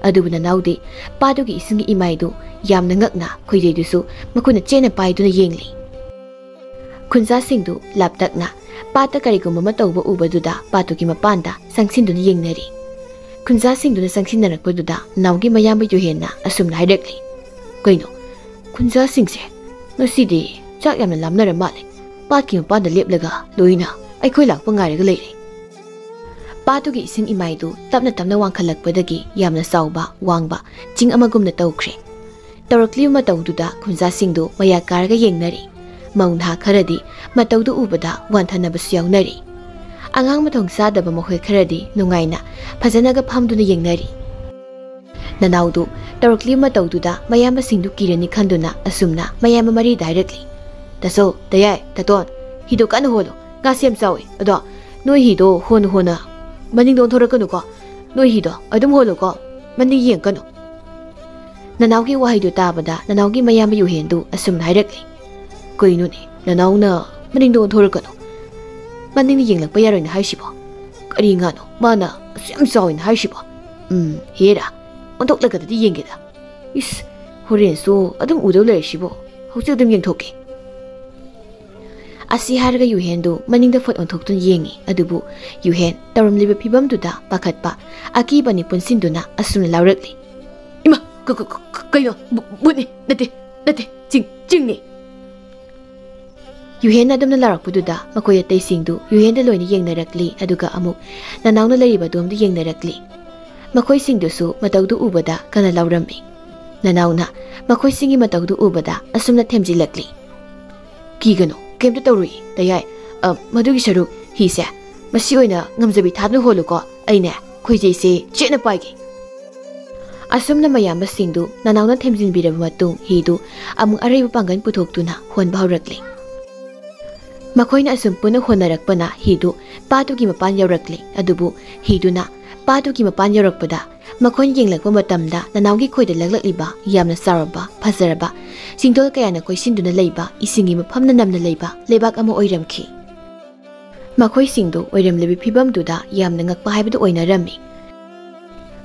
ꯑꯗꯨꯕꯨ ꯅꯅꯥꯎꯗꯤ ꯄꯥꯠꯇꯨꯒꯤ ꯏꯁꯤꯡꯒꯤ ꯏꯃꯥꯏꯗꯨ ꯌꯥꯝꯅ ꯉꯛꯅ ꯈꯣꯏꯖꯩꯗꯨꯁꯨ ꯃꯈꯨꯠꯅ ꯆꯦꯠꯅ ꯄꯥꯏꯗꯨꯅ ꯌꯦꯡꯂꯤ꯫ ꯈꯨꯟꯖꯥꯁꯤꯡꯗꯨ ꯂꯥꯞꯇꯛꯅ ꯄꯥꯠꯇ ꯀꯔꯤꯒꯨꯝꯕ ꯑꯃ ꯇꯧꯕ ꯎꯕꯗꯨꯗ ꯄꯥꯠꯇꯨꯒꯤ ꯃꯄꯥꯟꯗ ꯆꯪꯁꯤꯟꯗꯨꯅ ꯌꯦꯡꯅꯔꯤ꯫ ꯈꯨꯟꯖꯥꯁꯤꯡꯗꯨꯅ ꯆꯪꯁꯤꯟꯅꯔꯛꯄꯗꯨꯗ ꯅꯅꯥꯎꯒꯤ ꯃꯌꯥꯝꯕ ꯌꯨꯍꯦꯟꯅ ꯑꯁꯨꯝꯅ ꯍꯥꯏꯔꯛꯂꯤ, "ꯀꯩꯅꯣ, ꯈꯨꯟꯖꯥꯁꯤꯡꯁꯦ ꯉꯁꯤꯗꯤ ꯆꯥꯛ ꯌꯥꯝꯅ ꯂꯥꯝꯅꯔ ꯃꯥꯜꯂꯦ꯫ ꯄꯥꯠꯀꯤ ꯃꯄꯥꯟꯗ ꯂꯦꯞꯂꯒ ꯂꯣꯏꯅ ꯑꯩꯈꯣꯏ ꯂꯥꯛꯄ ꯉꯥꯏꯔꯒ ꯂꯩꯔꯦ꯫ ꯄꯥꯠꯇꯨꯒꯤ ꯏꯁꯤꯡ ꯏꯃꯥꯏꯗꯨ ꯇꯞꯅ ꯇꯞꯅ ꯋꯥꯡꯈꯠꯂꯛꯄꯗꯒꯤ ꯌꯥꯝꯅ ꯆꯥꯎꯕ, ꯋꯥꯡꯕ ꯆꯤꯡ ꯑꯃꯒꯨꯝꯅ ꯇꯧꯈ꯭ꯔꯦ꯫ ꯇꯧꯔꯛꯂꯤꯕ ꯃꯇꯧꯗꯨꯗ ꯈꯨꯟꯖꯥꯁꯤꯡꯗꯨ ꯃꯌꯥ ꯀꯥꯔꯒ ꯌꯦꯡꯅꯔꯤ꯫ ꯃꯧ ꯅꯍꯥ ꯈꯔꯗꯤ ꯃꯇꯧꯗꯨ ꯎꯕꯗ ꯋꯥꯟꯊꯅꯕꯁꯨ ꯌꯥꯎꯅꯔꯤ꯫ ꯑꯉꯥꯡ ꯃꯊꯣꯡ ꯆꯥꯗꯕ ꯃꯈꯣꯏ ꯈꯔꯗꯤ ꯅꯨꯡꯉꯥꯏꯅ ꯐꯖꯅꯒ ꯐꯝꯗꯨꯅ ꯌꯦꯡꯅꯔꯤ꯫ ꯅꯅꯥꯎꯗꯨ ꯇꯧꯔꯛꯂꯤꯕ ꯃꯇꯧꯗꯨꯗ ꯃꯌꯥꯝꯕꯁꯤꯡꯗꯨ ꯀꯤꯔꯅꯤ ꯈꯟꯗꯨꯅ ꯑꯁꯨꯝꯅ ꯃꯌꯥꯝꯕ ꯃꯔꯤꯗ ꯍꯥꯏꯔꯛꯂꯤ꯫ "ꯇꯥꯆꯧ, ꯇꯌꯥꯏ, ꯇꯥꯇꯣꯟ, ꯍꯤꯗꯣ ꯀꯟꯅ ꯍꯣꯜꯂꯨ꯫ ꯉꯥꯁꯦ ꯌꯥꯝ ꯆꯥꯎꯏ꯫ ꯑꯗꯣ ꯅꯣꯏ ꯍꯤꯗꯣ ꯍꯣꯟꯅ ꯍꯣꯟꯅ ꯃꯅꯤꯡꯗ ꯑꯣꯟꯊꯣꯔꯛꯀꯅꯨꯀꯣ꯫ ꯅꯣꯏ ꯍꯤꯗꯣ ꯑꯗꯨꯝ ꯍꯣꯜꯂꯨꯀꯣ꯫ ꯃꯅꯤꯡ ꯌꯦꯡꯀꯅꯨ꯫" ꯅꯅꯥꯎꯒꯤ ꯋꯥꯍꯩꯗꯨ ꯇꯥꯕꯗ ꯅꯅꯥꯎꯒꯤ ꯃꯌꯥꯝꯕ ꯌꯨꯍꯦꯟꯗꯨ ꯑꯁꯨꯝꯅ ꯍꯥꯏꯔꯛꯂꯤ꯫ "ꯀꯩꯅꯣꯅꯦ, ꯅꯅꯥꯎꯅ ꯃꯅꯤꯡꯗ ꯑꯣꯟꯊꯣꯔꯛꯀꯅꯨ, ꯃꯅꯤꯡꯗ ꯌꯦꯡꯂꯛꯄ ꯌꯥꯔꯣꯏꯅ ꯍꯥꯏꯁꯤꯕꯣ? ꯀꯔꯤ ꯉꯥꯅꯣ ꯃꯥꯅ ꯑꯁꯨꯛ ꯌꯥꯝ ꯆꯥꯎꯏꯅ ꯍꯥꯏꯁꯤꯕꯣ? ꯎꯝ, ꯍꯦꯔꯥ, ꯑꯣꯟꯊꯣꯛꯂꯒꯗꯤ ꯌꯦꯡꯒꯦꯗ꯫ ꯏꯁ, ꯍꯣꯔꯦꯟꯁꯨ ꯑꯗꯨꯝ ꯎꯗꯧ ꯂꯩꯔꯁꯤꯕꯣ? ꯍꯧꯖꯤꯛ ꯑꯗꯨꯝ ꯌꯦꯡꯊꯣꯛꯀꯦ꯫" ꯑꯁꯤ ꯍꯥꯏꯔꯒ ꯌꯨꯍꯦꯟꯗꯨ ꯃꯅꯤꯡꯗ ꯐꯠ ꯑꯣꯟꯊꯣꯛꯇꯨꯅ ꯌꯦꯡꯉꯤ꯫ ꯑꯗꯨꯕꯨ ꯌꯨꯍꯦꯟ ꯇꯧꯔꯝꯂꯤꯕ ꯐꯤꯕꯝꯗꯨꯗ ꯄꯥꯈꯠꯄ ꯑꯀꯤꯕ ꯑꯅꯤ ꯄꯨꯟꯁꯤꯟꯗꯨꯅ ꯑꯁꯨꯝꯅ ꯂꯥꯎꯔꯛꯂꯤ꯫ "ꯏꯃꯥ, ꯀ-, ꯀ-, ꯀ-, ꯀ-, ꯀꯩꯅꯣ? ꯚꯨ-, ꯚꯨꯠꯅꯤ! ꯅꯠꯇꯦ, ꯅꯠꯇꯦ, ꯆꯤꯡ, ꯆꯤꯡꯅꯤ!" ꯌꯨꯍꯦꯟꯅ ꯑꯗꯨꯝꯅ ꯂꯥꯎꯔꯛꯄꯗꯨꯗ ꯃꯈꯣꯏ ꯑꯇꯩꯁꯤꯡꯗꯨ ꯌꯨꯍꯦꯟꯗ ꯂꯣꯏꯅ ꯌꯦꯡꯅꯔꯛꯂꯤ꯫ ꯑꯗꯨꯒ ꯑꯃꯨꯛ ꯅꯅꯥꯎꯅ ꯂꯩꯔꯤꯕ ꯑꯗꯣꯝꯗ ꯌꯦꯡꯅꯔꯛꯂꯤ꯫ ꯃꯈꯣꯏꯁꯤꯡꯗꯨꯁꯨ ꯃꯇꯧꯗꯨ ꯎꯕꯗ ꯀꯟꯅ ꯂꯥꯎꯔꯝꯃꯤ꯫ ꯅꯅꯥꯎꯅ ꯃꯈꯣꯏꯁꯤꯡꯒꯤ ꯃꯇꯧꯗꯨ ꯎꯕꯗ ꯑꯁꯨꯝꯅ ꯊꯦꯝꯖꯤꯜꯂꯛꯂꯤ꯫ "ꯀꯤꯒꯅꯨ, ꯀꯩꯝꯇ ꯇꯧꯔꯣꯏ, ꯇꯌꯥꯏ꯫ ꯑ, ꯃꯗꯨꯒꯤ ꯁꯔꯨꯛ ꯍꯤꯁꯦ ꯃꯁꯤ ꯑꯣꯏꯅ ꯉꯝꯖꯕꯤ ꯊꯥꯗꯨꯅ ꯍꯣꯜꯂꯨꯀꯣ꯫ ꯑꯩꯅꯦ, ꯈꯣꯏꯖꯩꯁꯦ ꯆꯦꯠꯅ ꯄꯥꯏꯒꯦ꯫" ꯑꯁꯨꯝꯅ ꯃꯌꯥꯝꯕꯁꯤꯡꯗꯨ ꯅꯅꯥꯎꯅ ꯊꯦꯝꯖꯤꯟꯕꯤꯔꯕ ꯃꯇꯨꯡ ꯍꯤꯗꯨ ꯑꯃꯨꯛ ꯑꯔꯩꯕ ꯄꯥꯡꯒꯜ ꯄꯨꯊꯣꯛꯇꯨꯅ ꯍꯣꯟꯕ ꯍꯧꯔꯛꯂꯤ꯫ ꯃꯈꯣꯏꯅ ꯑꯁꯨꯝ ꯄꯨꯟꯅ ꯍꯣꯠꯅꯔꯛꯄꯅ ꯍꯤꯗꯨ ꯄꯥꯠꯇꯨꯒꯤ ꯃꯄꯥꯟ ꯌꯧꯔꯛꯂꯤ꯫ ꯑꯗꯨꯕꯨ ꯍꯤꯗꯨꯅ ꯄꯥꯠꯇꯨꯒꯤ ꯃꯄꯥꯟ ꯌꯧꯔꯛꯄꯗ ꯃꯈꯣꯏꯅ ꯌꯦꯡꯂꯛꯄ ꯃꯇꯝꯗ ꯅꯅꯥꯎꯒꯤ ꯈꯣꯏꯗ ꯂꯛꯂꯛꯂꯤꯕ ꯌꯥꯝꯅ ꯆꯥꯎꯔꯕ, ꯐꯖꯔꯕ, ꯆꯤꯡꯗꯣꯜ ꯀꯌꯥꯅ ꯀꯣꯏꯁꯤꯟꯗꯨꯅ ꯂꯩꯕ ꯏꯁꯤꯡꯒꯤ ꯃꯐꯝꯅ ꯅꯝꯅ ꯂꯩꯕ ꯂꯩꯕꯥꯛ ꯑꯃ ꯑꯣꯏꯔꯝꯈꯤ꯫ ꯃꯈꯣꯏꯁꯤꯡꯗꯨ ꯑꯣꯏꯔꯝꯂꯤꯕ ꯐꯤꯕꯝꯗꯨꯗ ꯌꯥꯝꯅ ꯉꯛꯄ ꯍꯥꯏꯕꯗꯨ ꯑꯣꯏꯅꯔꯝꯃꯤ꯫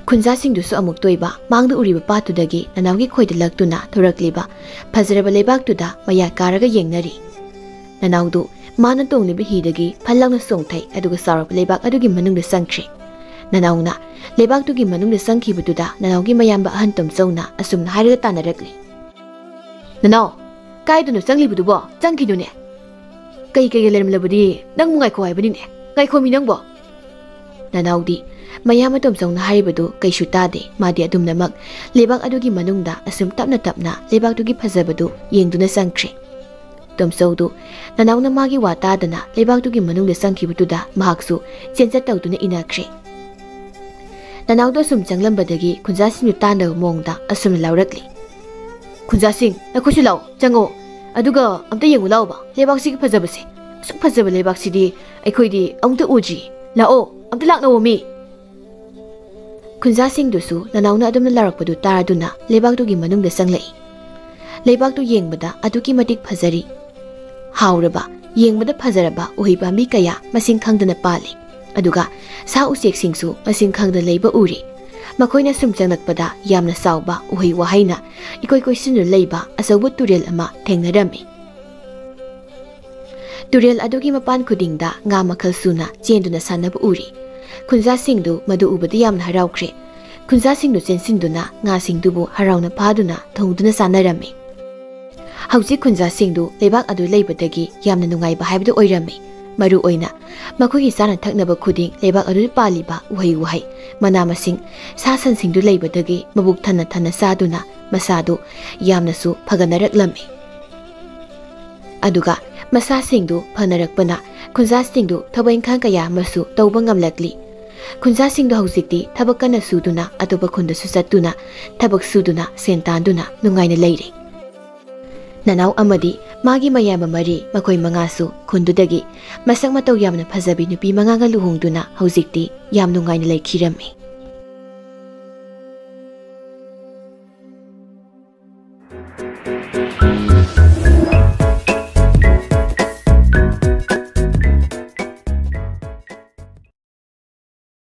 ꯈꯨꯟꯖꯥꯁꯤꯡꯗꯨꯁꯨ ꯑꯃꯨꯛꯇ ꯑꯣꯏꯕ ꯃꯥꯡꯗ ꯎꯔꯤꯕ ꯄꯥꯠꯇꯨꯗꯒꯤ ꯅꯅꯥꯎꯒꯤ ꯈꯣꯏꯗ ꯂꯛꯇꯨꯅ ꯊꯣꯔꯛꯂꯤꯕ ꯐꯖꯔꯕ ꯂꯩꯕꯥꯛꯇꯨꯗ ꯃꯌꯥ ꯀꯥꯔꯒ ꯌꯦꯡꯅꯔꯤ꯫ ꯅꯅꯥꯎꯗꯨ ꯃꯥꯅ ꯇꯣꯡꯂꯤꯕ ꯍꯤꯗꯒꯤ ꯐꯜ ꯂꯥꯎꯅ ꯆꯣꯡꯊꯩ, ꯑꯗꯨꯒ ꯆꯥꯎꯔꯕ ꯂꯩꯕꯥꯛ ꯑꯗꯨꯒꯤ ꯃꯅꯨꯡꯗ ꯆꯪꯈ꯭ꯔꯦ꯫ ꯅꯅꯥꯎꯅ ꯂꯩꯕꯥꯛꯇꯨꯒꯤ ꯃꯅꯨꯡꯗ ꯆꯪꯈꯤꯕꯗꯨꯗ ꯅꯅꯥꯎꯒꯤ ꯃꯌꯥꯝꯕ ꯑꯍꯟ ꯇꯣꯝꯆꯧꯅ ꯑꯁꯨꯝꯅ ꯍꯥꯏꯔꯒ ꯇꯥꯟꯅꯔꯛꯂꯤ꯫ "ꯅꯅꯥꯎ, ꯀꯥꯏꯗꯅꯣ ꯆꯪꯂꯤꯕꯗꯨꯕꯣ? ꯆꯪꯈꯤꯅꯨꯅꯦ꯫ ꯀꯩ ꯀꯩꯒ ꯂꯩꯔꯝꯂꯕꯗꯤ ꯅꯪꯕꯨ ꯉꯥꯏꯈꯣ ꯍꯥꯏꯕꯅꯤꯅꯦ꯫ ꯉꯥꯏꯈꯣꯃꯤ ꯅꯪꯕꯣ꯫ ꯅꯅꯥꯎꯗꯤ ꯃꯌꯥꯝ ꯇꯣꯝꯆꯧꯅ ꯍꯥꯏꯔꯤꯕꯗꯨ ꯀꯩꯁꯨ ꯇꯥꯗꯦ꯫ ꯃꯥꯗꯤ ꯑꯗꯨꯝꯅꯃꯛ ꯂꯩꯕꯥꯛ ꯑꯗꯨꯒꯤ ꯃꯅꯨꯡꯗ ꯑꯁꯨꯝ ꯇꯞꯅ ꯇꯞꯅ ꯂꯩꯕꯥꯛꯇꯨꯒꯤ ꯐꯖꯕꯗꯨ ꯌꯦꯡꯗꯨꯅ ꯆꯪꯈ꯭ꯔꯦ꯫ ꯇꯣꯝꯆꯧꯗꯨ ꯅꯅꯥꯎꯅ ꯃꯥꯒꯤ ꯋꯥ ꯇꯥꯗꯅ ꯂꯩꯕꯥꯛꯇꯨꯒꯤ ꯃꯅꯨꯡꯗ ꯆꯪꯈꯤꯕꯗꯨꯗ ꯃꯍꯥꯛꯁꯨ ꯆꯦꯟꯆꯠ ꯇꯧꯗꯨꯅ ꯏꯟꯅꯈ꯭ꯔꯦ꯫ ꯅꯅꯥꯎꯗꯣ ꯑꯁꯨꯝ ꯆꯪꯂꯝꯕꯗꯒꯤ ꯈꯨꯟꯖꯥꯁꯤꯡꯗꯨ ꯇꯥꯟꯅꯕ ꯃꯑꯣꯡꯗ ꯑꯁꯨꯝ ꯂꯥꯎꯔꯛꯂꯤ꯫ "ꯈꯨꯟꯖꯥꯁꯤꯡ, ꯅꯈꯣꯏꯁꯨ ꯂꯥꯛꯑꯣ, ꯆꯪꯉꯛꯑꯣ꯫ ꯑꯗꯨꯒ ꯑꯝꯇ ꯌꯦꯡꯉꯨ ꯂꯥꯛꯑꯣꯕ, ꯂꯩꯕꯥꯛꯁꯤꯒꯤ ꯐꯖꯕꯁꯦ꯫ ꯑꯁꯨꯛ ꯐꯖꯕ ꯂꯩꯕꯥꯛꯁꯤꯗꯤ ꯑꯩꯈꯣꯏꯗꯤ ꯑꯃꯨꯛꯇ ꯎꯗ꯭ꯔꯤ꯫ ꯂꯥꯛꯑꯣ, ꯑꯝꯇ ꯂꯥꯛꯅꯧꯑꯣ ꯃꯤ!" ꯈꯨꯟꯖꯥꯁꯤꯡꯗꯨꯁꯨ ꯅꯅꯥꯎꯅ ꯑꯗꯨꯝꯅ ꯂꯥꯎꯔꯛꯄꯗꯨ ꯇꯥꯔꯗꯨꯅ ꯂꯩꯕꯥꯛꯇꯨꯒꯤ ꯃꯅꯨꯡꯗ ꯆꯪꯂꯛꯏ꯫ ꯂꯩꯕꯥꯛꯇꯨ ꯌꯦꯡꯕꯗ ꯑꯗꯨꯛꯀꯤ ꯃꯇꯤꯛ ꯐꯖꯔꯤ꯫ ꯍꯥꯎꯔꯕ, ꯌꯦꯡꯕꯗ ꯐꯖꯔꯕ ꯎꯍꯩ ꯄꯥꯝꯕꯤ ꯀꯌꯥ ꯃꯁꯤꯡ ꯈꯪꯗꯅ ꯄꯥꯜꯂꯤ꯫ ꯑꯗꯨꯒ ꯁꯥ ꯎꯆꯦꯛꯁꯤꯡꯁꯨ ꯃꯁꯤꯡ ꯈꯪꯗꯅ ꯂꯩꯕ ꯎꯔꯤ꯫ ꯃꯈꯣꯏꯅ ꯁꯨꯝ ꯆꯪꯂꯛꯄꯗ ꯌꯥꯝꯅ ꯆꯥꯎꯕ ꯎꯍꯩ ꯋꯥꯍꯩꯅ ꯏꯀꯣꯏ ꯀꯣꯏꯁꯤꯟꯗꯨꯅ ꯂꯩꯕ ꯑꯆꯧꯕ ꯇꯨꯔꯦꯜ ꯑꯃ ꯊꯦꯡꯅꯔꯝꯃꯤ꯫ ꯇꯨꯔꯦꯜ ꯑꯗꯨꯒꯤ ꯃꯄꯥꯟ ꯈꯨꯗꯤꯡꯗ ꯉꯥ ꯃꯈꯜ ꯁꯨꯅ ꯆꯦꯟꯗꯨꯅ ꯁꯥꯟꯅꯕ ꯎꯔꯤ꯫ ꯈꯨꯟꯖꯥꯁꯤꯡꯗꯨ ꯃꯗꯨ ꯎꯕꯗ ꯌꯥꯝꯅ ꯍꯔꯥꯎꯈ꯭ꯔꯦ꯫ ꯈꯨꯟꯖꯥꯁꯤꯡꯗꯨ ꯆꯦꯟꯁꯤꯟꯗꯨꯅ ꯉꯥꯁꯤꯡꯗꯨꯕꯨ ꯍꯔꯥꯎꯅ ꯐꯥꯗꯨꯅ ꯊꯣꯡꯗꯨꯅ ꯆꯥꯅꯔꯝꯃꯤ꯫ ꯍꯧꯖꯤꯛ ꯈꯨꯟꯖꯥꯁꯤꯡꯗꯨ ꯂꯩꯕꯥꯛ ꯑꯗꯨ ꯂꯩꯕꯗꯒꯤ ꯌꯥꯝꯅ ꯅꯨꯡꯉꯥꯏꯕ ꯍꯥꯏꯕꯗꯨ ꯑꯣꯏꯔꯝꯃꯤ꯫ ꯃꯔꯨ ꯑꯣꯏꯅ ꯃꯈꯣꯏꯒꯤ ꯆꯥꯅ ꯊꯛꯅꯕ ꯈꯨꯗꯤꯡ ꯂꯩꯕꯥꯛ ꯑꯗꯨꯗ ꯄꯥꯜꯂꯤꯕ ꯎꯍꯩ ꯋꯥꯍꯩ, ꯃꯅꯥ ꯃꯁꯤꯡ, ꯁꯥ ꯁꯟꯁꯤꯡꯗꯨ ꯂꯩꯕꯗꯒꯤ ꯃꯕꯨꯛ ꯊꯟꯅ ꯊꯟꯅ ꯆꯥꯗꯨꯅ ꯃꯁꯥꯗꯨ ꯌꯥꯝꯅꯁꯨ ꯐꯒꯠꯅꯔꯛꯂꯝꯃꯤ꯫ ꯑꯗꯨꯒ ꯃꯁꯥꯁꯤꯡꯗꯨ ꯐꯅꯔꯛꯄꯅ ꯈꯨꯟꯖꯥꯁꯤꯡꯗꯨ ꯊꯕꯛ ꯏꯪꯈꯥꯡ ꯀꯌꯥ ꯑꯃꯁꯨ ꯇꯧꯕ ꯉꯝꯂꯛꯂꯤ꯫ ꯈꯨꯟꯖꯥꯁꯤꯡꯗꯨ ꯍꯧꯖꯤꯛꯇꯤ ꯊꯕꯛ ꯀꯟꯅ ꯁꯨꯗꯨꯅ ꯑꯇꯣꯞꯄ ꯈꯨꯟꯗꯁꯨ ꯆꯠꯇꯨꯅ ꯊꯕꯛ ꯁꯨꯗꯨꯅ ꯁꯦꯟ ꯇꯥꯟꯗꯨꯅ ꯅꯨꯡꯉꯥꯏꯅ ꯂꯩꯔꯤ꯫ ꯅꯅꯥꯎ ꯑꯃꯗꯤ ꯃꯥꯒꯤ ꯃꯌꯥꯝꯕ ꯃꯔꯤ, ꯃꯈꯣꯏ ꯃꯉꯥꯁꯨ ꯈꯨꯟꯗꯨꯗꯒꯤ ꯃꯁꯛ ꯃꯇꯧ ꯌꯥꯝꯅ ꯐꯖꯕꯤ ꯅꯨꯄꯤ ꯃꯉꯥꯒ ꯂꯨꯍꯣꯡꯗꯨꯅ ꯍꯧꯖꯤꯛꯇꯤ ꯌꯥꯝ ꯅꯨꯡꯉꯥꯏꯅ ꯂꯩꯈꯤꯔꯝꯃꯤ꯫